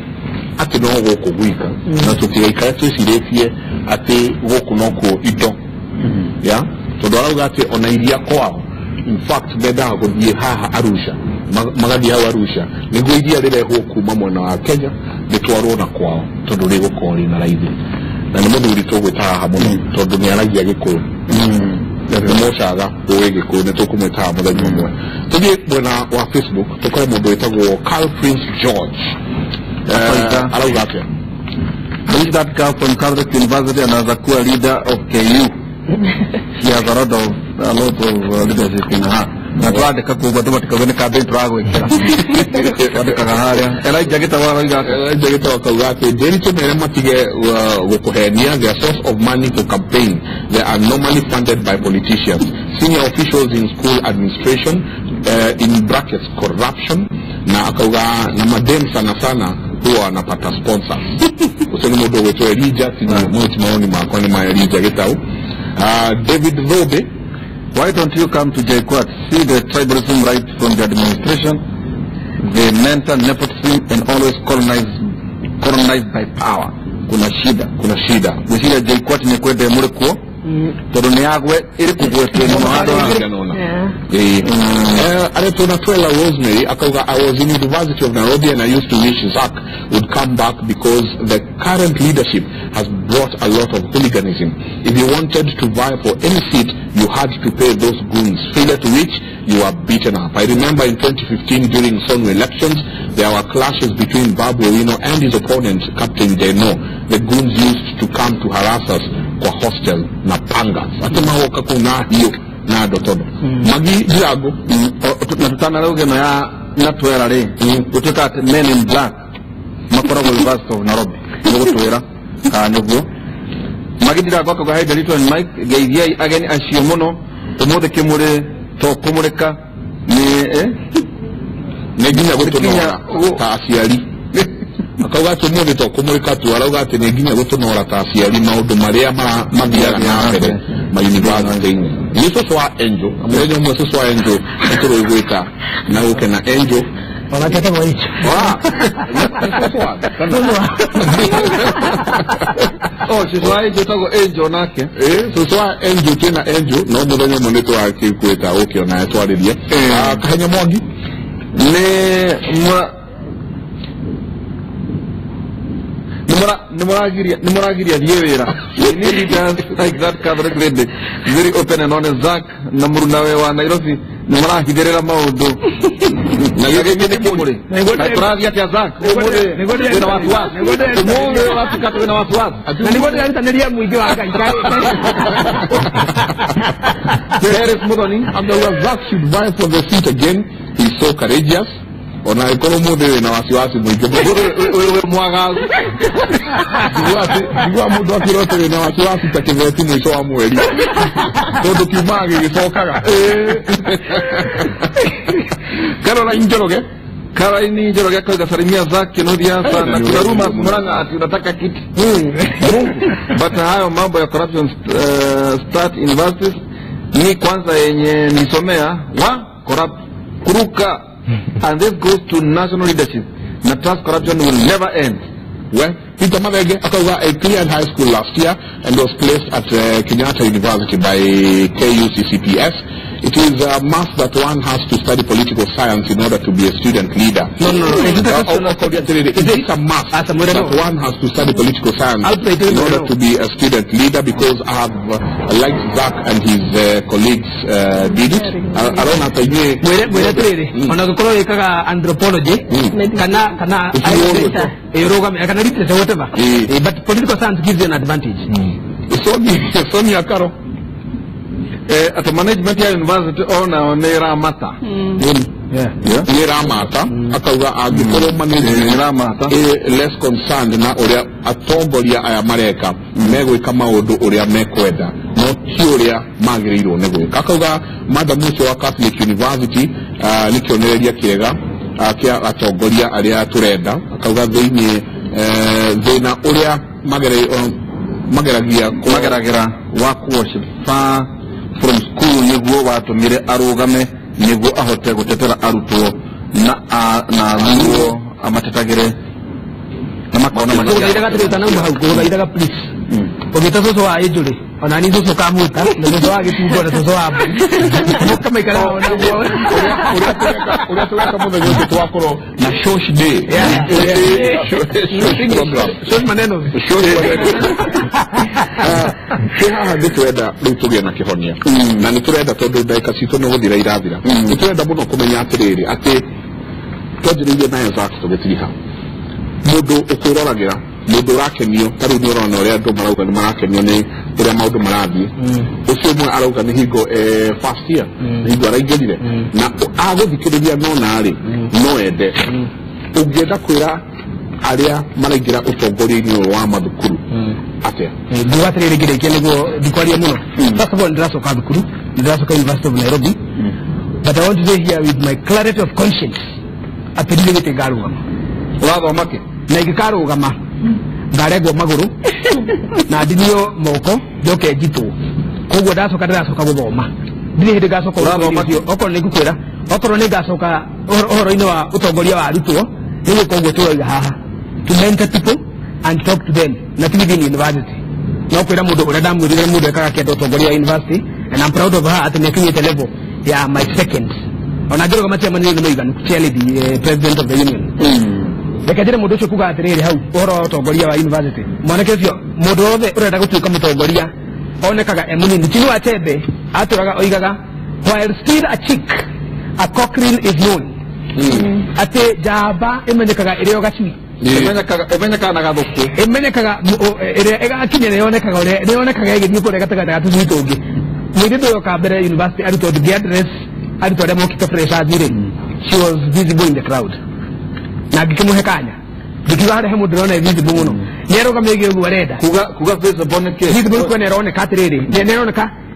atĩ no gũkũ gwika, na tũtigaikare twĩcirĩtie atĩ gũkũ nokuo indo ya, tondũ arauga atĩ ona iria kwao, in fact, mendaga gũthiĩ haha Arusha, magathiĩ hau Arusha nĩguo iria rĩrehwo kuma mwena wa Kenya rĩtwarwo na kwao, tondũ rĩgũkorwo rĩna raithi. Na nĩ mũthuri tũgwĩta haha mũno, tondũ nĩ aragia Gĩkũyũ na nĩ mũcaga ũĩ Gĩkũyũ, nĩ tũkũmwĩta haha mũthenya ũmwe. Tũthiĩ mwena wa Facebook tũkore mũndũ wĩtagwo Carl Prince George. Arauga atĩa? I wish that girl from Catholic University anaweza kuwa leader of KU. She has a lot of leadership in her. Na twandĩka kuga tũmatikauge nĩ campaign tũragwĩkĩra. Twandĩkaga harĩa. Elijah Gitau arauga atĩa? Elijah Gitau akauga atĩ Ndiritu mere matige gũkũhenia, their source of money for campaign, they are normally funded by politicians, senior officials in school administration, in brackets corruption. Na akauga na madem sana sana huwa wanapata sponsors. Ũcio nĩ mũndũ ũgwĩtwo Elijah, ti maoni makwa, nĩ ma Elijah Gitau. David Thobe. Why don't you come to JKUAT? See the tribalism right from the administration, the mental nepotism and always colonized by power. Kuna shida. Kuna shida. Gwĩciria JKUAT nĩ kwenda mũrĩ kuo, tondũ nĩ yagwe ĩrĩ kũgwetwo mũno handũ ha Aretwo na Twela Rosemary akauga, "I was in University of Nairobi and I used to wish Zack would come back because the current leadership has brought a lot of hooliganism. If you wanted to vie for any seat, you had to pay those goons, failure to which you were beaten up. I remember in 2015 during SONU elections, there were clashes between Babu Owino and his opponent, Captain Deno. The goons used to come to harass us kwa hostel na panga." Atĩ magoka kũu na hiũ na andũ tondũ magi ndirango. Na tutanarauga ĩno ya na twera rĩ, gũtuĩka atĩ men in black makoragwo University of Nairobi, nĩ gũtwĩra kana nĩguo magithirango. Akauga, "Hey Ndiritu and Mike, geithiai ageni acio mũno ũmũthĩ. Kĩmũrĩ to kũmũrĩka nĩ Nĩ nginya gũtũnora ta aciari." Akauga atĩ ũmũthĩ to kũmũrĩka tu, arauga atĩ nĩ nginya gũtũnora ta aciari maũndũ marĩa mathiaga na mbere mayunivasĩtĩ-inĩ. Nĩ cũcũ wa Angel, na mũthenya ũmwe cũcũ wa Angel nĩ tũrũgwĩta na gũke na Angel Onake etagwo Angel. Oh, cũcũ wa Angel etagwo Angel nake. Cũcũ wa Angel twĩna Angel no mũthenya ũmwe nĩ twakĩkwĩta ũke onawe twarĩrie. Kahenya Mwangi nĩ mũragiria thiĩ wĩra. We need leaders like that Catholic lady, very open and honest. Zack na mũrunawe wa Nairobi nĩ marahithĩrĩra maũndũ na gĩgĩthiĩ nĩ kĩmũrĩ. Tũrathiĩ atĩa Zack? Ũmũthĩ wĩna wasiwasi. Ũmũthĩ ũratuĩka atĩ wĩna wasiwasi. Na nĩguo ndĩrarutanĩria mũingĩ wa Ngai. Harris Muthoni akauga Zack should vie for the seat again. He's so courageous. Ona ĩkorwo mũthĩ wĩna wasiwasi mũingĩ. Wĩ mwagagu. Ndigua mũndũ akĩrwo atĩ wĩna wasiwasi ta kĩbeti mũico wa mweri. Tondũ kiumaga gĩgĩcokaga. Caroline Njoroge. Caroline Njoroge akauga salimia Zack Kinuthia sana. Kuna rumors Murang'a ati unataka kiti. But hayo mambo ya corruption start universities ni kwanza yenye nisomea wa corrupt kuruka. And this goes to national leadership. Na trust corruption will never end. Well, Peter Mathenge akauga I cleared high school last year and was placed at Kenyatta University by KUCCPS. It is a must that one has to study political science in order to be a student leader. No. It is a must that one has to study political science in order to be a student leader, because I have liked Zack and his colleagues did it. Arona tainye mwere tiriri ona gukorwo wikaga anthropology kana kana literature whatever, but political science gives you an advantage. Sonia Karo at management ya university ona nĩ ramata. Nĩ ramata akauga angĩkorwo management ramata less concerned na ũrĩa atongoria aya mareka megwĩka maũndũ ũrĩa mekwenda no ti ũrĩa magĩrĩirwo nĩ gwĩka. Akauga madam ũcio wa Catholic University nĩ kĩonereria kĩega kĩa atongoria arĩa tũrenda. Akauga thĩinĩ thĩna ũrĩa mageragia mageragĩra wa worship far from school nĩguo watũmire arũgame nĩguo ahote gũtetera arutwo na na amatetagĩre na makona makĩgũthaithaga atĩrĩ ũtanauma hau ngũgũthaithaga please ũgĩta cũcũ wa Angel rĩ ona ni cũcũ kamuta na cũcũ wa gĩtungo na cũcũ wa mbũri mũkamaikara hau nĩguo ũrĩa tũreka mũthenya ũcio twakorwo na shosh day. Shosh maneno twĩ haha nĩ twenda rĩu tũgĩe na kĩhonia na nĩ tũrenda tondũ ndagĩka citũ nĩ gũthira irathira. Nĩ tũrenda mũno kũmenya atĩrĩrĩ atĩ twanjĩrĩirie nayo Zack tũgĩtiriha mũndũ ũkwĩroragĩra mũndũ ũrakenio ta rĩu nĩ ũrona ũrĩa andũ marauga nĩ marakenio nĩ ũrĩa maũndũ marathiĩ. Ũcio ũmwe arauga nĩ hingo first year nĩ hingo araingĩrire na agũthikĩrĩria nona rĩ no ende ũngĩenda kwĩra arĩa maraingĩra ũtongoria-inĩ ũyũ wa mathukuru atĩa? Ngiuga atĩrĩrĩ ngĩrĩkia nĩguo ndikwaria mũno. First of all ndĩracoka thukuru, ndĩracoka University of Nairobi, but I want to say here with my clarity of conscience atĩ ndirĩ gĩtĩ ngarũgama. Ũrathoma kĩ? Na ingĩkarũgama ngarengwo magũrũ na ndinio moko njoke njitwo. Koguo ndacoka ndĩracoka gũthoma. Ndirĩ hĩndĩ ngacoka okorwo nĩ ngũkwĩra okorwo nĩ ngacoka ũhoro-inĩ wa ũtongoria wa arutwo nĩ gwĩka ũguo tũroiga haha to mentor people and talk to them na ti within university. No kwĩra mũndũ ũrĩa ndamwĩrire mũndũ ekaga kĩenda ũtongoria wa university and I'm proud of her atĩ nĩakinyĩte level ya my second. Ona ngĩrũgama chairman nĩ mũiganu chair lady president of the union. Reke njĩre mũndũ ũcio kuga atĩrĩrĩ hau ũhoro wa ũtongoria wa university. Mwanake ũcio mũndũ wothe ũrenda gũtuĩka mũtongoria onekaga e mũnini. Chinua Achebe atũraga oigaga while still a chick a cockerel is known. Atĩ njamba ĩmenyekaga ĩrĩ o gacui. Ĩmenyekaga na gathũkũ. Ĩmenyekaga ĩrĩa ĩgakinya nĩyonekaga ũrĩa nĩyonekaga ĩgĩthiĩ kũrĩa gatagatĩ ga tũcui tũngĩ. Mũirĩtu ũyũ oka mbere university arutwo ngĩ address arutwo arĩa mokĩte freshers rĩ, she was visible in the crowd. Na ngĩkĩmũhe kanya ngikiuga harĩa he mũndũ ũrona visible mũno nĩarũgamĩire ũguo arenda kuga visible nĩ kĩ? Visible kuo nĩaroneka atĩrĩrĩ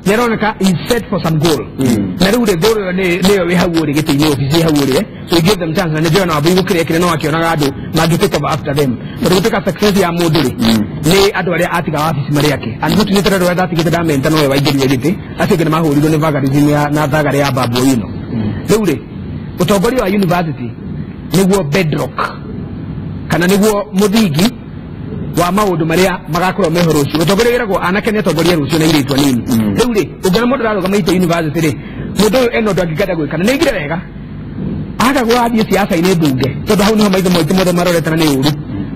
nĩaroneka is set for some goal. Na rĩu rĩ goal ĩyo nĩyo wĩ hau ũrĩ gĩtĩ-inĩ obici hau ũrĩ, so we give them chance na nĩ njũĩ ona wambui gũkĩrĩa kĩrĩa no akĩonaga andũ mangĩ take over after them. Tondũ gũtuĩka success ya mũndũ rĩ nĩ andũ arĩa atiga wabici marĩ ake. Unfortunately andũ arĩa ndatigĩte ndamenta nowe waingĩrire gĩtĩ, acio angĩ nĩmahũrirwo nĩ vagarism na thagarĩ ya Babu Owino. Rĩu rĩ ũtongoria wa university nĩguo bedrock kana nĩguo mũthingi wa maũndũ marĩa magakorwo meho rũciũ. Ũtongoria wĩragwo anake nĩ atongoria rũciũ na airĩtu anini. Rĩu rĩ, ũngĩona mũndũ ararũgamĩte university rĩ, mũndũ ũyũ ena ũndũ angĩkenda gwĩka na nĩ aigire wega aga gwathiĩ siasa-inĩ mbunge, tondũ hau nĩho maitho maitũ mothe marorete na nĩ ũru.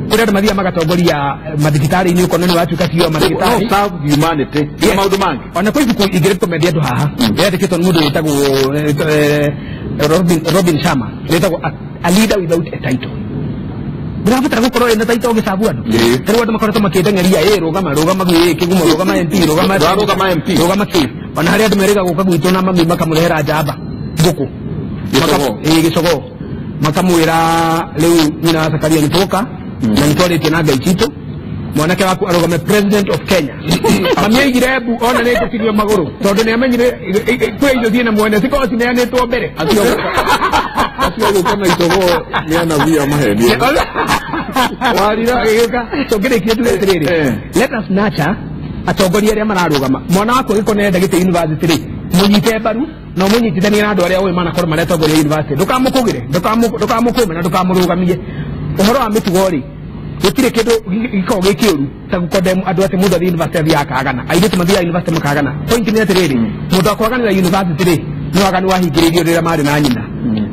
Kũrĩ andũ mathiaga magatongoria mathibitarĩ-inĩ, ũkona nĩ watuĩka CEO mathibitarĩ. No serve humanity na maũndũ mangĩ. Ona kwĩ ibuku ingĩrekomendi andũ haha rĩandĩkĩtwo nĩ mũndũ wĩtagwo Robin Sharma, rĩtagwo A Leader Without a Title. Ndĩrabatara gũkorwo wĩna title ũgĩcabu andũ. Tarĩu andũ makoretwo makĩndeng'eria, ĩ rũgama rũgama gwĩ kĩgumo, rũgama MP, rũgama Rũgama MP. Rũgama kĩ. Ona harĩa andũ merĩga gũka gwitũ na mami makamũrehera njamba ngũkũ Gĩcogoo. Gĩcogoo, makamwĩra rĩu nyina wa Zakaria nĩ twoka na nĩ twarĩtie na Ngai citũ, mwanake waku arũgame president of Kenya. Mami aigire mbu ona nĩ ngũkirio magũrũ tondũ nĩ amenyire kwĩ indo ciĩna mwene cikorwo cineanĩtwo mbere. Acio gũka na icogoo nĩ anabii a maheni. Warira agĩgĩũka. Tũngĩrĩkia tuge atĩrĩrĩ, let us nurture atongoria arĩa mararũgama. Mwana waku angĩkorwo nĩarenda gĩtĩ university rĩ, mũnyite mbaru na ũmũnyitithanie na andũ arĩa ũĩ manakorwo maretongoria university. Ndũkamũkũgĩre, ndũkamũkũme na ndũkamũrũgamie. Ũhoro wa mĩtugo rĩ, gũtirĩ kĩndũ gĩkoragwo gĩ kĩũru ta gũkondem andũ atĩ mũndũ athiĩ university athiaga akagana. Airĩtu mathiaga university makagana. Point nĩ atĩrĩrĩ, mũndũ akwaganĩra university rĩ, nĩ waganu wahingĩrĩirio rĩrĩa marĩ na nyina.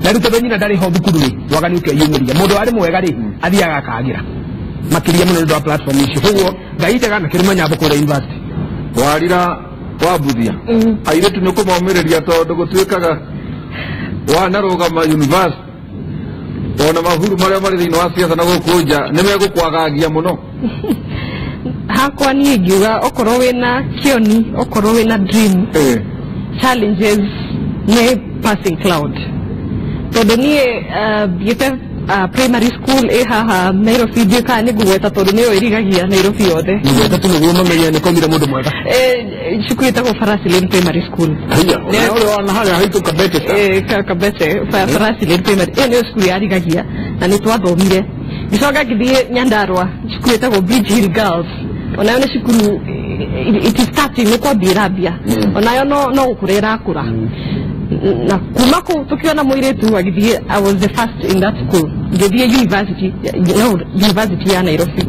Na rĩu tondũ nyina ndarĩ ho thukuru rĩ, waganu ũkeyumĩria. Mũndũ warĩ mwega rĩ, athiaga akagĩra makĩria mũno nĩ ũndũ wa platform icio. Koguo Ngai njega na kĩrĩma nyambo kũrĩa university. Warira wambuthia airĩtu nĩ kũmomĩrĩria tondũ gũtuĩkaga wanarũgama university ona mahuru marĩa marĩ thĩinĩ wa siasa na gũkũ nja nĩ megũkwagagia mũno. Hakwa niĩ ngiuga okorwo wĩna kĩoni, okorwo wĩna dream, challenges nĩ passing cloud. Tondũ niĩ thiĩte primary school ĩ haha Nairobi, ndiũĩ kana nĩ ngũgweta tondũ nĩyo ĩrigagia Nairobi yothe. Ngweta tu nĩguo mamenye nĩ kwaumire mũndũ mwega. Cukuru ĩtagwo Farasi Lane Primary School. Haiya, ũrĩa wana harĩa haitũ Kabete ta. Kabete, Farasi Lane Primary. Ĩyo nĩyo cukuru yarigagia na nĩ twathomire. Ngĩcoka ngĩthiĩ Nyandarua, cukuru ĩtagwo Bridge Hill Girls. Onayo nĩ cukuru it is starting, nĩ kwambia ĩrambia. Onayo no gũkũra ĩrakũra. Na kuma kũu tũkĩona mũirĩtu agĩthiĩ, I was the first in that school. Ngĩthiĩ university, no, university ya Nairobi.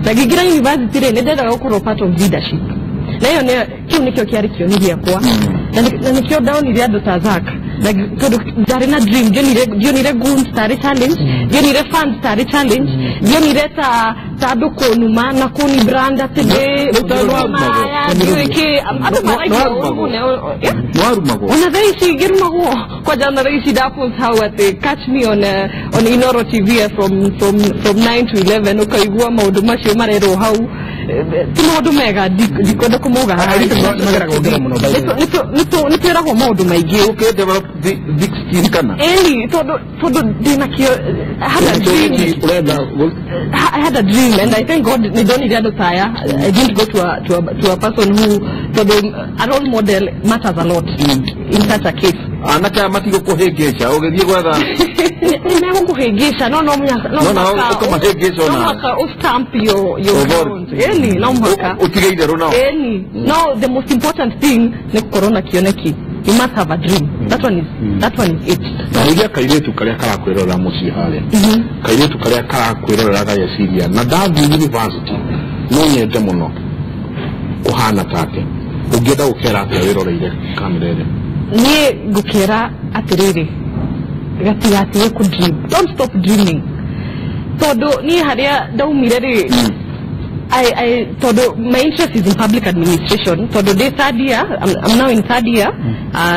Na ngĩingĩra university rĩ, nĩ ndendaga gũkorwo part of leadership. Na ĩyo nĩyo kĩu nĩkĩo kĩarĩ kĩoni gĩakwa. Na nĩkĩo ndonire andũ ta Zack. Na tondũ ndarĩ na dream, ndionire goons tarĩ challenge, ndionire fans tarĩ challenge, ndionire ta andũ kũnuma na kũni brand atĩ ndĩ maya, ndiũĩ kĩ, andũ maraigua ũru mũno. Nĩwarumagwo? Ona thaa ici ngĩrumagwo. Kwanja ona thaa ici ndapost hau atĩ catch me on Inoro TV from 9 to 11, ũkaigua maũndũ macio marerwo hau. Ti maũndũ mega, ndikwenda kũmauga haha. Airĩtu mageraga gũkĩra mũno, by the way. Nĩ twĩragwo maũndũ maingĩ. Ũkĩ develop thick skin kana? Ĩni, tondũ ndĩna kĩo, I had a dream. I had a dream and I thank God nĩ ndonire andũ ta aya. I didn't go to a person who, tondũ a role model matters a lot in such a case. Anake aya matigũkũhĩngĩca ũgĩthiĩ gwetha. Nĩ megũkũhĩngĩca, no mũhaka No, no, ũkamahĩngĩca no ona. mũhaka ũstamp your ground. Ĩni, no mũhaka. Ũtige itherũ nao. Ĩni. No, the most important thing nĩ gũkorwo na kĩoneki. You must have a dream. That one is it. Na ũria kairĩtu karĩa karakwĩrorera mũciĩ harĩa. Kairĩtu karĩa karakwĩrorera gageciria na ndathiĩ university no nyende mũno kũhana take. Ũngĩenda gũkera atĩa wĩroreire kamera ĩrĩa? Niĩ ngũkera atĩrĩrĩ, gatigatige kũ dream. Don't stop dreaming. Tondũ niĩ harĩa ndaumire rĩ, I tondũ my interest is in public administration. Tondũ ndĩ third year, I'm now in third year,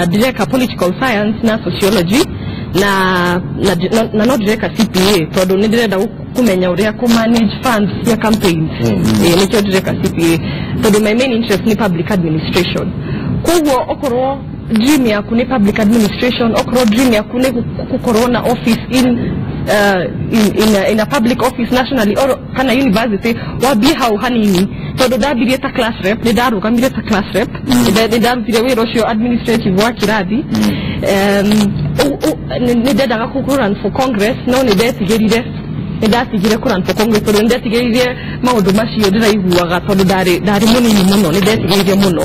ndĩreka political science na sociology na no ndĩreka CPA tondũ nĩ ndĩrenda kũmenya ũrĩa kũ manage funds cia campaigns. Nĩkĩo ndĩreka CPA tondũ my main interest ni public administration. Koguo okorwo dream yaku ni public administration, okorwo dream yaku ni gũkorwo na office in a public office nationally or kana university, wambie hau hanini tondu ndambirie ta class rep, ni ndarugamire ta class rep, ni ndarutire wira ucio administrative wa kirathi. Ni ndendaga kũ run for Congress, no ni ndetigirire, ni ndatigire kũ run for Congress tondu ni ndetigirire maundu macio ndiraiguaga, tondu ndari munini muno, ni ndetigirire muno,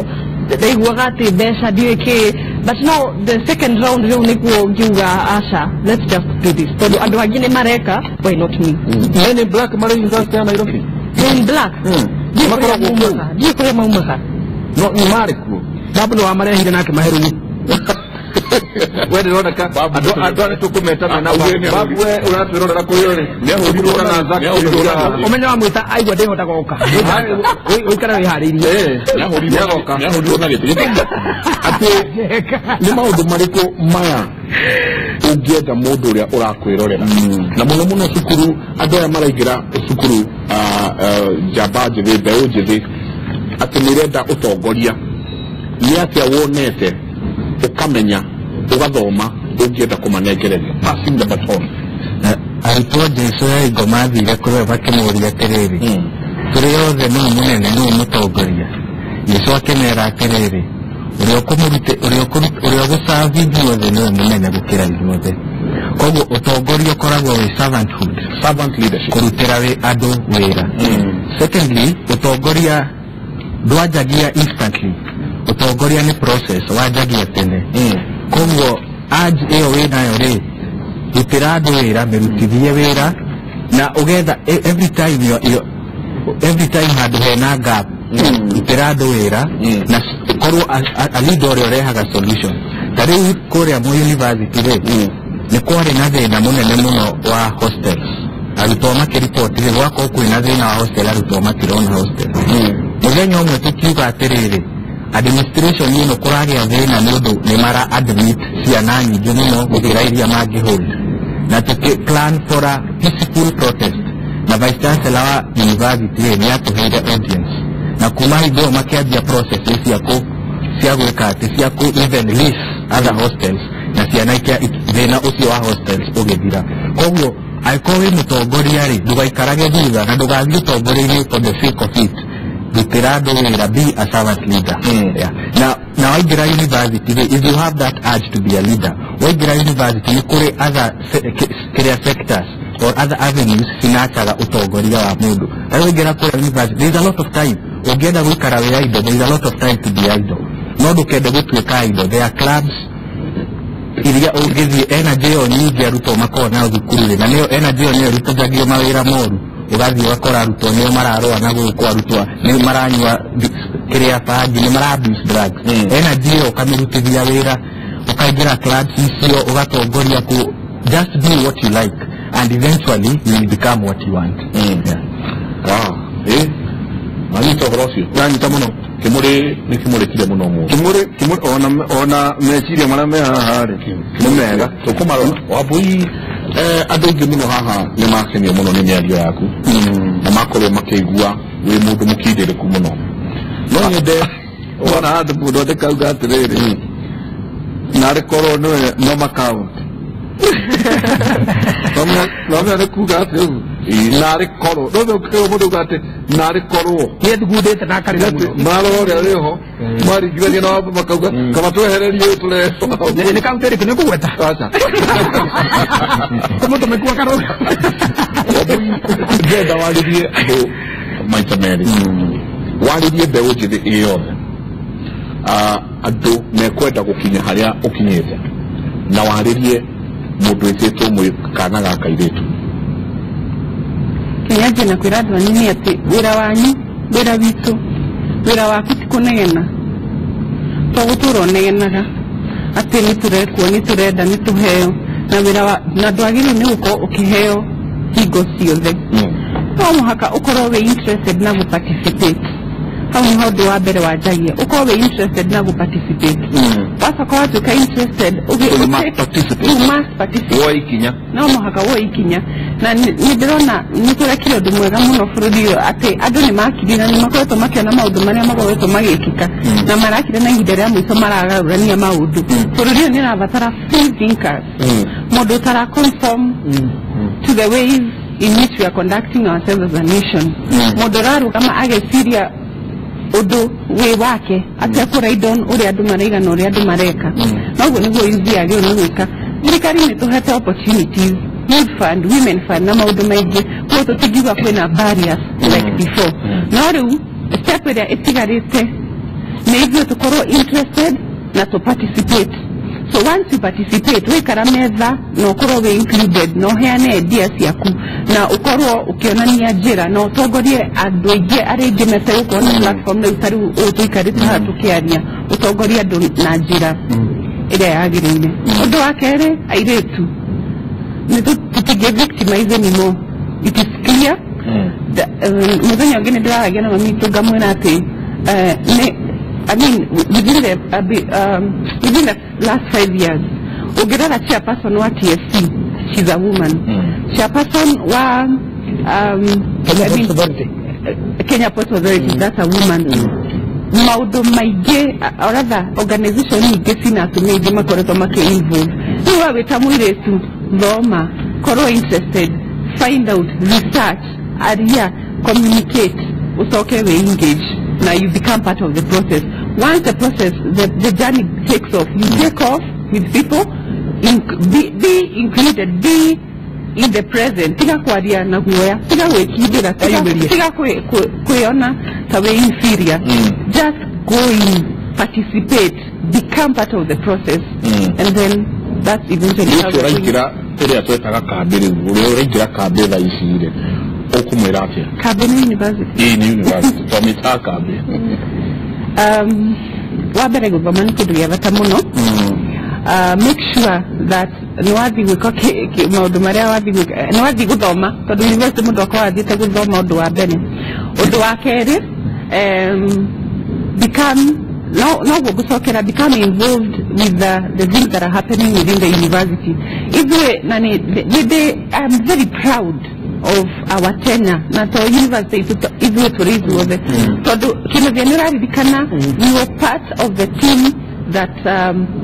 ndaiguaga ati mbeca ndiũĩ kĩ. But no, the second round rĩu nĩguo ngiuga aca, let's just do this, tondũ andũ angĩ nĩ mareka, why not me? Men in Black marĩ university ya Nairobi. Men in Black ndiĩ kũrĩa Makoragwo kũu. maumaga, ndiĩ kũrĩa maumaga. No nĩ marĩ kuo. Babu nĩ wamarehire nake maherugu. We ndĩroneka andũ arĩa tũkũmeta mena babu, we ũratwĩrorera kũrĩa ũrĩ. Nĩahũrirwo na Zack. Nĩahũrirwo. Ũmenye wamwĩta aigua ndĩhota goka, ũikare wĩharĩirie. Nĩagoka. Nĩahũrirwo na gĩtĩ. Gĩtũmi atĩ nĩ maũndũ marĩkũ maya ũngĩenda mũndũ ũrĩa ũrakwĩrorera, na mũno mũno cukuru, andũ aya maraingĩra cukuru, njamba njĩthĩ, mbeũ njĩthĩ, atĩ nĩ ĩrenda ũtongoria, nĩ atĩa wonete ũkamenya ũgathoma ũngĩenda kũmanengereria, passing the baton? Arutwo Jesu ya ingo mathire kũrĩ we makĩmũria atĩrĩrĩ, tũrĩ othe nũ mũnene, nũ mũtongoria? Jesu akĩmera atĩrĩrĩ, ũrĩa ũkũmũrute ũrĩa ũrĩa ũgũcabi ithuothe nĩwe mũnene gũkĩra ithuothe. Koguo ũtongoria ũkoragwo wĩ servanthood, servant leadership, kũrutĩra wĩ andũ wĩra. Secondly, ũtongoria ndwanjagia instantly, ũtongoria nĩ process, wanjagia tene. Koguo urge ĩyo wĩnayo rĩ, rutĩra andũ wĩra, mĩrutithie wĩra na ũgetha every time every time handũ hena gap, rutĩra andũ wĩra na korwo a leader ũrĩa ũrehaga solution. Ta rĩu kũrĩa mu university rĩ, nĩ kwarĩ na thĩna mũnene mũno wa hostels. Arutwo makĩriboti rĩ, gwakorwo kwĩna thĩna wa hostel, arutwo matirona hostel. Mũthenya ũmwe tũkiuga atĩrĩrĩ, administration ĩno kũragĩa thĩna nĩ ũndũ nĩ mara admit ciana nyingĩ mũno gũkĩra iria mangĩhold, na tũkĩ plan for a peaceful protest, na vice chancellor wa university rĩ nĩ atũheire audience, na kuma hingo ĩyo makĩanjia processes cia gwĩka atĩ cia kũ even lease other hostels, na ciana thĩna ũcio wa hostels ũgĩthira. Koguo angĩkorwo wĩ mũtongoria rĩ, ndũgaikarage thutha na ndũgathiĩ ũtongoria-inĩ for the sake of it. Rutĩra andũ wĩra, be a servant leader. Yeah. Na waingĩra university rĩ, if you have that urge to be a leader, waingĩra university nĩ kũrĩ other kĩrĩa sectors or other avenues cinachaga ũtongoria wa mũndũ. Rĩu waingĩra kũrĩa university, there is a lot of time. Ũngĩenda gũikara wĩ idle, there is a lot of time to be idle, no ndũkende gũtuĩka idle. There are clubs iria ũngĩthiĩ, energy ĩyo nyingĩ arutwo makoragwo nayo thukuru rĩ, na nĩyo energy ĩyo nĩyo ĩrutithagio mawĩra moru. Ũgathiĩ ũgakora arutwo nĩo mararũa na gũkũ, arutwo nĩ maranyua kĩrĩa bangi, nĩ mara abuse drugs. Energy ĩyo ũkamĩrutithia wĩra, ũkaingĩra clubs icio, ũgatongoria ku just do what you like and eventually you will become what you want. Yeah. Ah, manyita ũhoro ũcio? Nanyita mũno. Kĩmũrĩ nĩ kĩmũrĩkire mũno mũno. Kimũrĩ ona meciria marĩa me haha rĩ nĩ mega. Tũkũmarora Wambui. Andũ aingĩ mũno haha nĩ makenio mũno nĩ mĩario yaku na makorwo makĩigua wĩ mũndũ mũkindĩrĩku mũno. No nyende Wona handũ mũndũ andĩkauga atĩrĩrĩ, narĩ korwo nĩwe mama count nomenya nĩ kuga atĩ ũguo narĩ korwo no mũndũ uga atĩ narĩ korwo. Nĩ thugundĩte na akarĩra mũno. Marora ũrĩa wĩho maringithania na wambo makauga kaba twehererie ũyũ tũrehwo. Nĩ kaunti ĩrĩkũ nĩ ũkũgweta? Aca. Tũmũtũme kuo karũga. Ndĩrenda warĩrie andũ maita merĩ, warĩrie mbeũ njĩthĩ ĩ yothe, andũ mekwenda gũkinya harĩa ũkinyĩte, na warĩrie mũndũ wĩtĩtwo mwĩ kana ga kairĩtu. Kĩnyanjie na kwĩra andũ anini atĩ wĩra wanyu, wĩra witũ, wĩra waku ti kũnegena, to gũtũra ũnegenaga atĩ nĩ tũrekwo, nĩ tũrenda, nĩ tũheo, na wĩra wa na ndwagĩrĩirwo nĩ gũkorwo ũkĩheo hingo ciothe. No mũhaka ũkorwo wĩ interested na gũ-participate. Hau nĩho ũndũ wa mbere wanjagia, ũkorwo wĩ interested na gũ-participate. Wacoka watuĩka interested, You must participate. You must participate. Woe ikinya. No mũhaka woe ikinya, na nĩ ndĩrona nĩ tũrekire ũndũ mwega mũno bũrũri ũyũ atĩ andũ nĩ makirire na nĩ makoretwo makĩona maũndũ marĩa makoretwo magĩkĩka, na marakire na ihinda rĩa mũico maragarũrania maũndũ. Bũrũri ũyũ nĩ ũrabatara free thinkers, mũndũ ũtara conform to the ways in which we are conducting ourselves as a nation, mũndũ ũrarũgama ageciria ũndũ wĩ wake atekũ ride on ũrĩa andũ maraiga na ũrĩa andũ mareka. Na ũguo nĩguo youth yagĩrĩirwo nĩ gwĩka. Thirikari nĩ tũhete opportunities, youth fund, women fund na maũndũ maingĩ, koguo tũtingiuga kwĩna barriers like before. No rĩu step ĩrĩa ĩtigarĩte nĩ ithuĩ tũkorwo interested. na to participate. So once you participate, wikara metha na ukorwo wi included na uheane ideas ciaku na ukorwo ukionania njira na utongorie andu aingi aria aingi metegũkorwo na platform na ta riu ũũ tũikarĩte haha tũkĩaria, ũtongorie andũ na njĩra ĩrĩa yagĩrĩire. Ũndũ wa kerĩ, airĩtu nĩ tũtingĩ victimize anymore. It is clear. Mũthenya ũngĩ nĩ ndĩraragia na mami witũ ngamwĩra atĩ I mean, within the last 5 years, ũngĩrora chairperson wa TSC, she's a woman. Chairperson wa Kenya Ports Authority. Kenya Ports Authority, that's a woman. Maũndũ maingĩ, or rather, organization nyingĩ cina atumia aingĩ makoretwo makĩ-involve. Rĩu we wĩ ta mũirĩtu, thoma, korwo interested, find out, research, aria, communicate, ucoke wĩ engage. Now you become part of the process. Once the process, the journey takes off, you take off with people, be included, be in the present. Tiga kwaria na guoya, tiga gwĩkindĩra, tiga kwĩona ta wĩ inferior. Just go in, participate, become part of the process, and then that's eventually how ũcio ũraingĩra ĩrĩa twetaga kambĩ rĩu, ũrĩa ũraingĩra kambĩ thaa ici rĩ, ũkũmwĩra atĩa? Kambĩ nĩ university. Ĩĩ nĩ university, twamĩtaga kambĩ. Wa mbere gũthoma nĩ kĩndũ gĩa bata mũno. Make sure that nĩ wathiĩ gwĩka maũndũ marĩa wathiĩ gwĩka, nĩ wathiĩ gũthoma, tondũ university mũndũ akoragwo athiĩte gũthoma ũndũ wa mbere. Ũndũ wa kerĩ, become no gũcokera, become involved with the things that are happening within the university. Ithuĩ na nĩ I'm very proud of our tenure na to university ithuĩ tũrĩ ithuothe, tondũ kĩnũthia nĩ ũraririkana we were part of the team that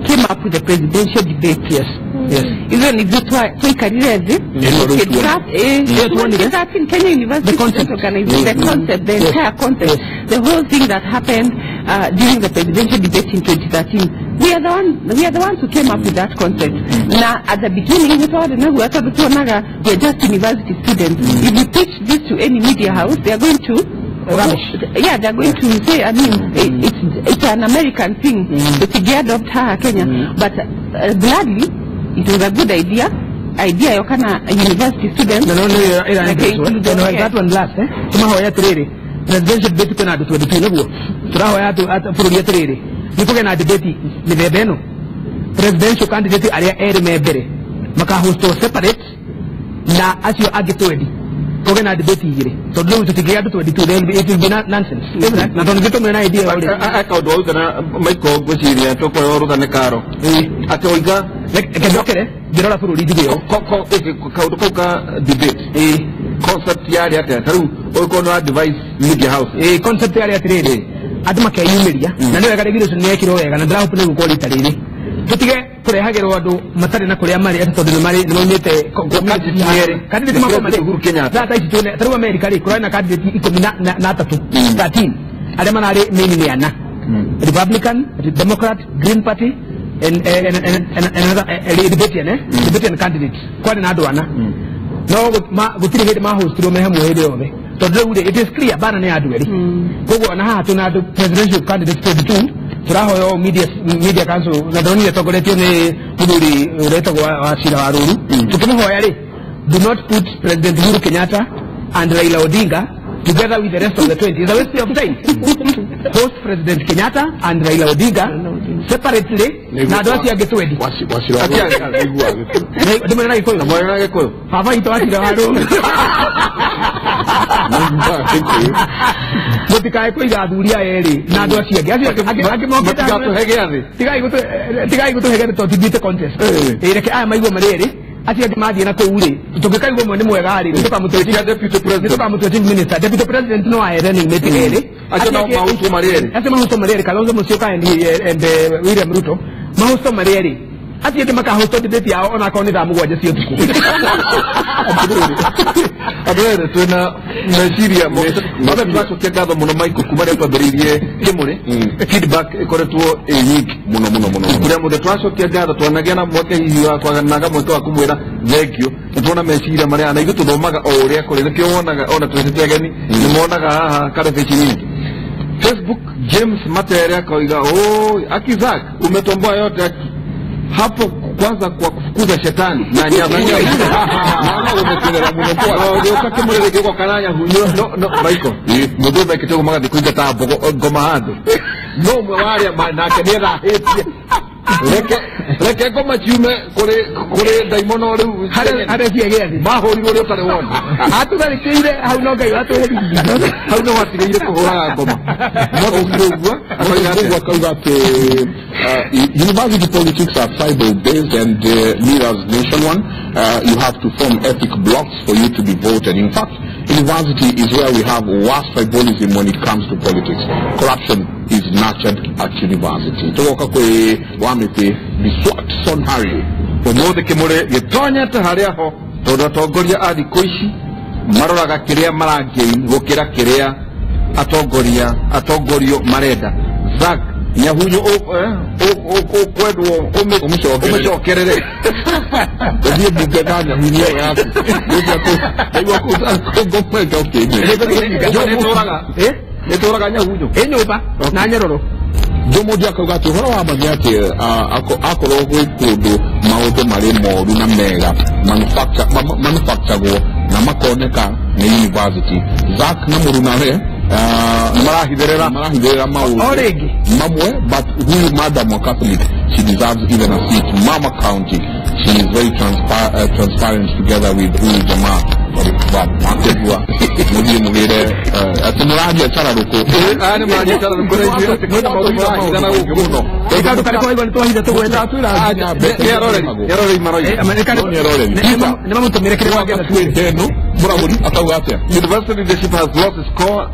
came up with the presidential debate. Yes. Yes. Even if you twaikarire thĩ Kenya University the Organization, the concept, the entire concept, the whole thing that happened during the presidential debate in 2013. We are the ones who came up with that concept. Now, at the beginning, we thought, we are just university students. If you pitch this to any media house, they are going to rubbish. Yeah, they are going to say, I mean, it's an American thing. It's adopt her Kenya. But gladly, it was a good idea. Idea yokana university students. No, that one last. Tumahoya tiriri. Presidential debate kwena andu 22 niguo. Turahoya bũrũri atiriri. Nĩ na debate mĩthemba ĩno. Presidential candidate arĩa erĩ me mbere makahostwo separate na acio angĩ 20. Kũgĩa na debate igĩrĩ. Tondũ rĩu tũtingĩgĩa andũ 22, then it will be nonsense. Na tondũ nĩtũmwe na idea ũrĩa. Kaũndũ wauga na Michael ngwĩciria tũkũrĩa rũtha nĩ karo. Atĩ oiga reke njokere ngĩrora bũrũri njuge ũũ. Kaũndũ kau ka debate. Concept yarĩ atĩa? Ta rĩu ũngĩkorwo nĩ wa device media house. Concept yarĩ atĩrĩrĩ, andũ makeyumĩria na nĩ wega regulation nĩ yekirwo wega na ndĩrahope nĩ gũkorwo rita rĩrĩ tũtige kũrehagĩrwo andũ matarĩ na kũrĩa marĩ atĩ tondũ nĩ maumĩte candidate marĩ Uhuru Kenyatta. Thaa ici twĩna ta rĩu America rĩ kũrarĩ na candidate 13 13 arĩa mararĩ main nĩ ana, Republican, Democrat, Green Party and another Libertarian candidate. Kwarĩ na andũ ana no gũtirĩ hĩndĩ mahostirwo me hamwe hĩndĩ yothe tondũ rĩu rĩ it is clear bana nĩ andũ erĩ. Koguo ona haha twĩna andũ presidential candidate 22 tũrahoya o media council na ndonire tongoretio nĩ mũthuri ũretagwo wa Cira wa Rũru, tũkĩmũhoya rĩ, do not put President Uhuru Kenyatta and Raila Odinga together with the rest of the 20. It's a waste of time. Host President Kenyatta and Raila Odinga separately na andũ acio angĩ 20. Ndĩmwĩre na Gĩkũyũ. Ndĩmwĩre na Gĩkũyũ. Baba witũ wa Cira wa Rũru. Mũtikae kũiga athuri aya erĩ na andũ acio angĩ. Acio angĩ mokĩte Mũtigatũhe gĩathĩ. Tigai gũtũhe gĩathĩ tondũ tithiĩte contest. Reke aya maigwo marĩ erĩ. Acio angĩ mathiĩ na kũu rĩ, tũngĩkaigua ũmwe nĩ mwega rĩ, nĩtũkamũtua chief minister. Deputy president no ahe running mate erĩ. Acio nao mahutwo marĩ erĩ. Acio mahutwo marĩ erĩ, Kalonzo Musyoka and William Ruto mahutwo marĩ erĩ. Acio angĩ makahutwo debate yao onakorwo nĩ thaa 7 cia ũtukũ. Andũ erĩ twĩna meciria mothe. Tũracokia ngatho mũno Michael kuma rĩrĩa twambĩrĩirie Kĩmũrĩ, feedback ĩkoretwo ĩ nyingĩ mũno mũno mũno. Kũrĩa mũthĩ tũracokia ngatho, twanagĩa na mweke hihi wa kwaganaga mweke wa kũmwĩra thengio, na tuona meciria marĩa na ithuĩ tũthomaga o ũrĩa kũrĩ, nĩkĩo wonaga ona twĩtĩte ageni nĩ monaga haha karabĩci nyingĩ. Facebook James Matere akauga oh Akizak umetomboa yote aki. Hapo kwanza kwa kufukuza shetani na nyavunya naona umetelera muno kwa ndio kakimurere kwa kananya hunyo no no Michael mundu mekite go magathi kuingata mbogo ngoma handu no mwe waria nake ni thahitie reke ngoma ciume kuri ndaimono riu haria ciagĩa thĩ mahurirwo ri utari wona atutharĩkĩire hau no Ngai watũherithia hau no watigeire kũhũraga ngoma no ũguo akauga atĩ university politics are tribal based and mirrors nation one. You have to form ethnic blocks for you to be voted. In fact, university is where we have worst tribalism when it comes to politics. Corruption is nurtured at university. Tugoka kwi Wamiti Biswat Son Harry umuthi kimuri gitonyete haria ho tondu atongoria a thikũ ici maroraga kiria maragain gukira kiria atongoria atongorio marenda. Zack Nyahunyu ukwendwo umucokerere uthie mbunge na Nyahunyu ĩyo yaku nitũraga Nyahunyu ĩ nyũmba na nyororo. Jomo akauga atĩ ũhoro wa ma nĩ atĩ akorwo gwĩ kũndũ maũndũ marĩ moru na mega manufacturagwo na makoneka nĩ university. Zack na mũrunawe marahithĩrĩra maũndũ mamwe, but huyu madam wa Catholic, she deserves even a seat. Mama County, she is very transparent together with huyu jamaa akegua muthie mugire ati muraria cararũkũ aya nĩ muraria cararũkũ na maũndũ marahithana gũkũ mũno nĩ mamũtũmĩre kĩrĩa wangĩenda twĩteno mũragũri akauga atĩa. University leadership has lost its core.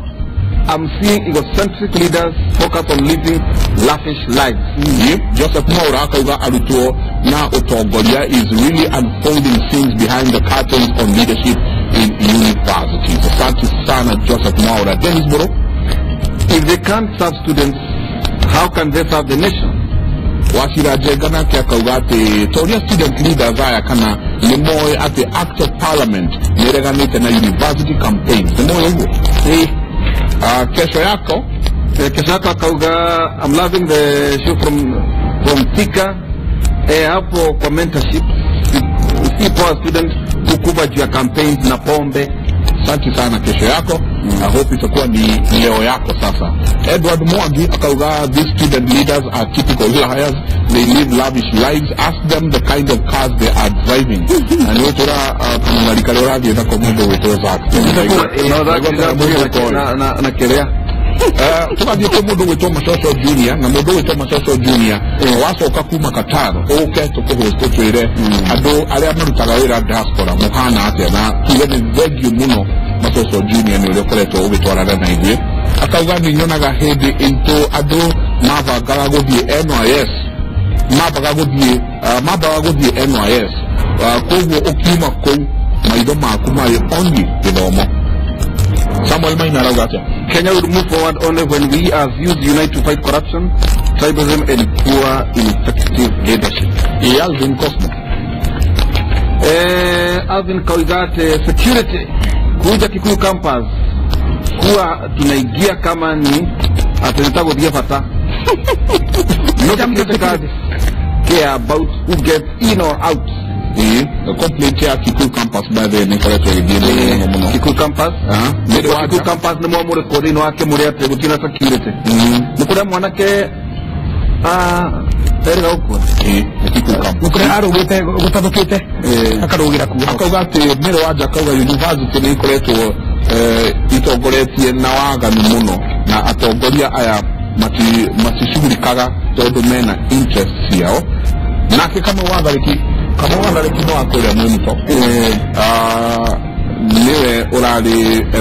I'm seeing egocentric leaders focus on living lavish lives. Yep. Joseph Mwaura akauga arutwo na utongoria is really unfolding things behind the curtains on leadership in universities. Asante sana Joseph Mwaura. Dennis Boro, if they can't serve students, how can they serve the nation? Wachira Njenga nake akauga ati toria student leaders aya kana nĩ moĩ atĩ Act of Parliament nĩ ĩreganĩte na university campaigns. Nĩ moĩ ũguo? Kesho yako kesho yako akauga I'm loving the show from Thika. Hapo kwa mentorship si poa student kukuba juu ya campaigns na pombe. Asante sana kesho yako. I hope itakuwa ni leo yako sasa. Edward Mwangi akauga these student leaders are typical liars. They live lavish lives. Ask them the kind of cars they are driving. Na nĩ ũtũra kamũng'ari karĩa ũrathiĩ nako mũndũ gwĩtwo Zack. Na kĩrĩa tugathiĩ kwĩ mũndũ gwĩtwo Macoco Junior, na mũndũ gwĩtwo Macoco Junior wacoka kuma Qatar ũke tũkũhost ũtwĩre andũ arĩa marutaga wĩra diaspora mũhana atĩa, na tuge nĩ thengiũ mũno Macoco Junior nĩ ũrĩa ũkoretwo ũgĩtwarana na ithuĩ. Akauga nĩ nyonaga hĩndĩ itũ andũ mabangaga gũthiĩ NYS, mambaga gũthiĩ NYS, koguo ũkiuma kũu maitho maku marĩ only gĩthomo. Samuel Maina arauga atĩa? Kenya will move forward only when we as youth unite to fight corruption, tribalism and poor ineffective leadership. Alvin Cosmo. Alvin Kaugate, security kuja Kikuyu campus kuwa tunaingia kama ni atunataka kuthia bata. No security guards care about who gets in or out. The complaint ya Kikuyu campus by the nĩ ĩkoretwo ĩgĩthiĩ mũno mũno. Kikuyu campus Kikuyu campus nĩ mwamũrĩkwo thĩinĩ wa kĩmũrĩ atĩ gũtirĩ na security. Nĩ kũrĩa mwanake erĩga gũkua Kikuyu campus kũrĩa arũgĩte gũtathũkĩte akarũgĩra kuo. Akauga atĩ Mary Wanja akauga university nĩ ikoretwo itongoretie na waganu mũno, na atongoria aya maticugurikaga tondũ mena interest ciao. Nake Kamau Watharĩki no akũrĩa mwĩmũto niwe ũrarĩ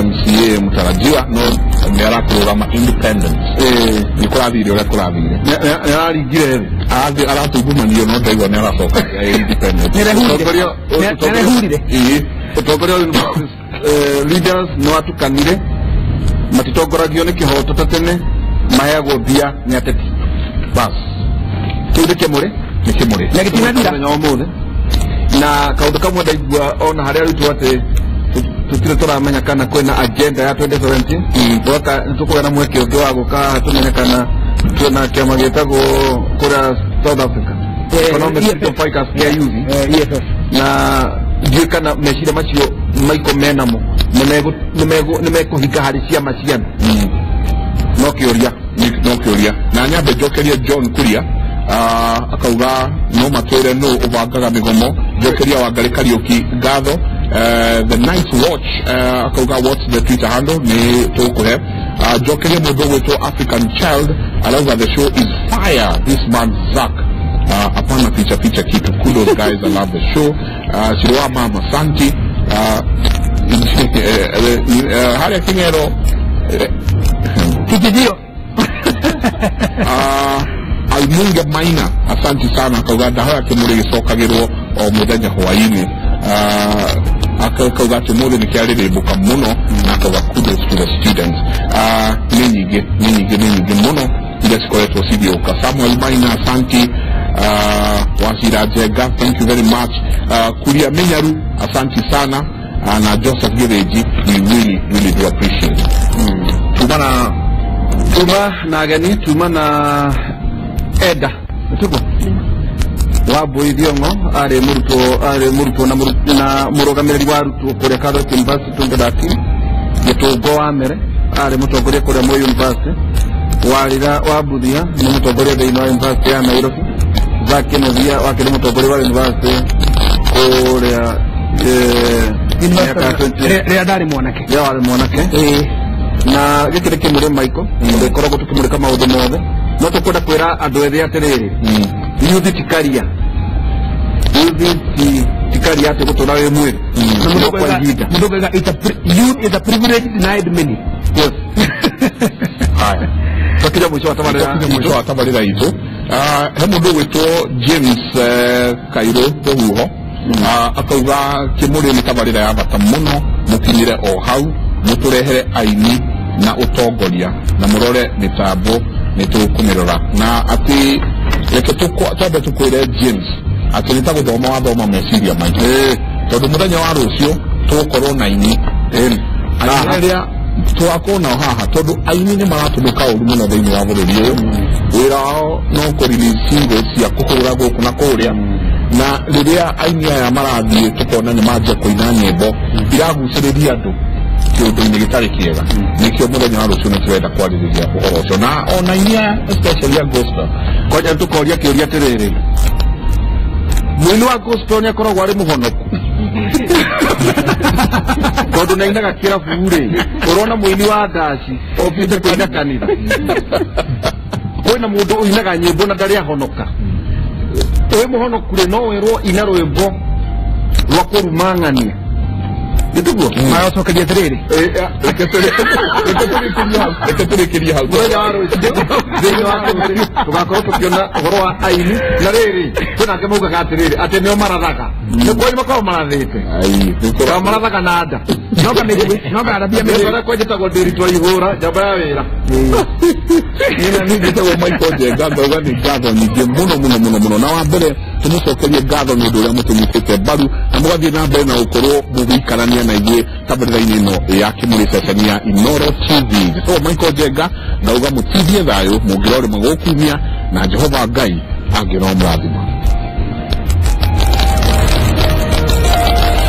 MCA mũtarajiwa, no nĩ arakũrũgama independent. Nĩ kũrathire ũrĩa kũrathire, nĩ araringire thĩ aratungumanirio, no ndaigua nĩ aracoka independent. Nĩarehurire. Ũtongoria wa leaders nĩ watukanire, matitongoragio nĩ kĩhoto ta tene, maheagwo mbia nĩ ateti. Bas kĩu nĩ kĩmũrĩ, nĩ kĩmũrĩ na gĩtinathira mũthenya wa ũmũthĩ. Na kaũndũ kamwe ndaigua ona harĩa arutwo atĩ Tutire tũramenya kana kwĩna agenda ya 2017. Gwaka nĩtũkũgĩa na mweke ũngĩ wa gũka tũmenye kana twĩna kĩama gĩtagwo kũrĩa South Africa Economic Freedom Fighters kĩa youth EFF na ndiũĩ kana meciria macio maiko menamo nĩmekũhinga harĩ ciama ciana. No kĩũria no kĩũria na nyambe njokerie John Kuria akauga no matwĩre no ũbangaga mĩgomo. Njokeria Wangarĩ Kariũki ngatho. The Night Watch akauga what's the Twitter handle nĩ tũkũhe. Njokerie mũndũ ũgwĩtwo African Child arauga the show is fire, this man Zack hapana picha picha kitu. Kudos guys, I love the show. Siroa mama Santi harĩa King'ero kijijio Almunga Maina asanti sana akauga ndahoya kĩmũrĩ gĩcokagĩrwo o mũthenya hwaĩ-inĩ. Akauga atĩ ũmũthĩ nĩ kĩarĩrĩmbũka mũno na akauga kudos to the students. Nĩ nyingĩ nĩ nyingĩ nĩ nyingĩ mũno iria cikoretwo cigĩũka. Samuel Maina asanti. Wacira Njenga thank you very much. Kuria Minyaru asanti sana na Joseph Gĩthĩnji we really really do appreciate. Tuma na ageni, tuma na Eda tuko Wambui Thiong'o arĩ mũrutwo na mũrũgamĩrĩri wa arutwo kũrĩa Catholic University 2013. Gĩtũngo wa Mere arĩ mũtongoria kũrĩa Moi University. Warira wa Mbuthia nĩ mũtongoria thĩinĩ wa University ya Nairobi. Zack Kĩnuthia wakĩrĩ mũtongoria wa university kũrĩa rĩrĩa ndarĩ mwanake. Rĩrĩa warĩ mwanake. Na gĩkĩ nĩ kĩmũrĩ Michael tũgĩkoragwo tũkĩmũrĩka maũndũ mothe no tũkwenda kwĩra andũ ethĩ atĩrĩrĩ, youth tikaria, youth tikaria atĩ gũtũra wĩ mwĩrĩ no kwa ihinda. Mũndũ ũkauga youth is a privilege denied many. Yes. Haya, twakinya mũico wa tabarĩra mũico wa tabarĩra itũ. He mũndũ ũgwĩtwo James Kairũ Rũhuho akauga kĩmũrĩ nĩ tabarĩra ya bata mũno, mũkinyĩre o hau mũtũrehere aini na ũtongoria na mũrore mĩtambo nĩ tũkũmĩrora. Na atĩ reke twambe tũkwĩre James atĩ nĩ ta gũthoma wathoma meciria maitũ tondũ mũthenya wa rũciũ tũgũkorwo na aini arĩa tũgakorwo nao haha tondũ aini nĩ maratũmĩka ũru mũno thĩinĩ wa bũrũri ũyũ. Wĩra wao no kũ release singles cia kũhũra gũkũ na kũrĩa na rĩrĩa aini aya marathiĩ tũkona nĩ manjia kũina nyĩmbo iragucĩrĩria andũ kĩũndũ-inĩ gĩtarĩ kĩega. Nĩkĩo mũthenya wa rũciũ nĩ tũrenda kwarĩrĩria ũhoro ũcio na ona inia especially a gospel. Kwanja tũkoria kĩũria atĩrĩrĩ, mũini wa gospel nĩ akoragwo arĩ mũhonoku? Tondũ nĩainaga kĩrabu rĩ, ũrona mũini wa ndaci okĩte kũina kanitha. Kwĩna mũndũ ũinaga nyĩmbo na ndarĩ ahonoka. Wĩ mũhonoku rĩ, no wĩrwo ina rwĩmbo rwa kũruma ng'ania. Nĩtiguo? Magacokeria atĩrĩrĩ, reke tũrĩkĩrie hau mũthenya wa rũciũ thĩinĩ wa kĩmũrĩ tũgakorwo tũkĩona ũhoro wa aini. Na rĩrĩ kwĩna angĩ maugaga atĩrĩrĩ atĩ nĩo marathaga, nĩ kwanyu makoragwo marathĩte kana marathaga na nda noga arabia mĩrĩ arĩa kwenjetagwo ndĩritwa ihũra njamba ya wĩra. Nĩ njĩtagwo Michael Njenga ngauga nĩ ngatho nyingĩ mũno mũno mũno mũno na wa mbere tũmũcokerie ngatho nĩ ũndũ ũrĩa mũtũnyitĩte mbaru na mũgathiĩ na mbere na gũkorwo mũgĩikarania na ithuĩ tabarĩra-inĩ ĩno ya kĩmũrĩ ceceni ya Inooro TV. Njĩtagwo Michael Njenga ngauga mũtithie thayũ mũngĩrorĩma gũkumia na Jehova Ngai angĩromũrathima.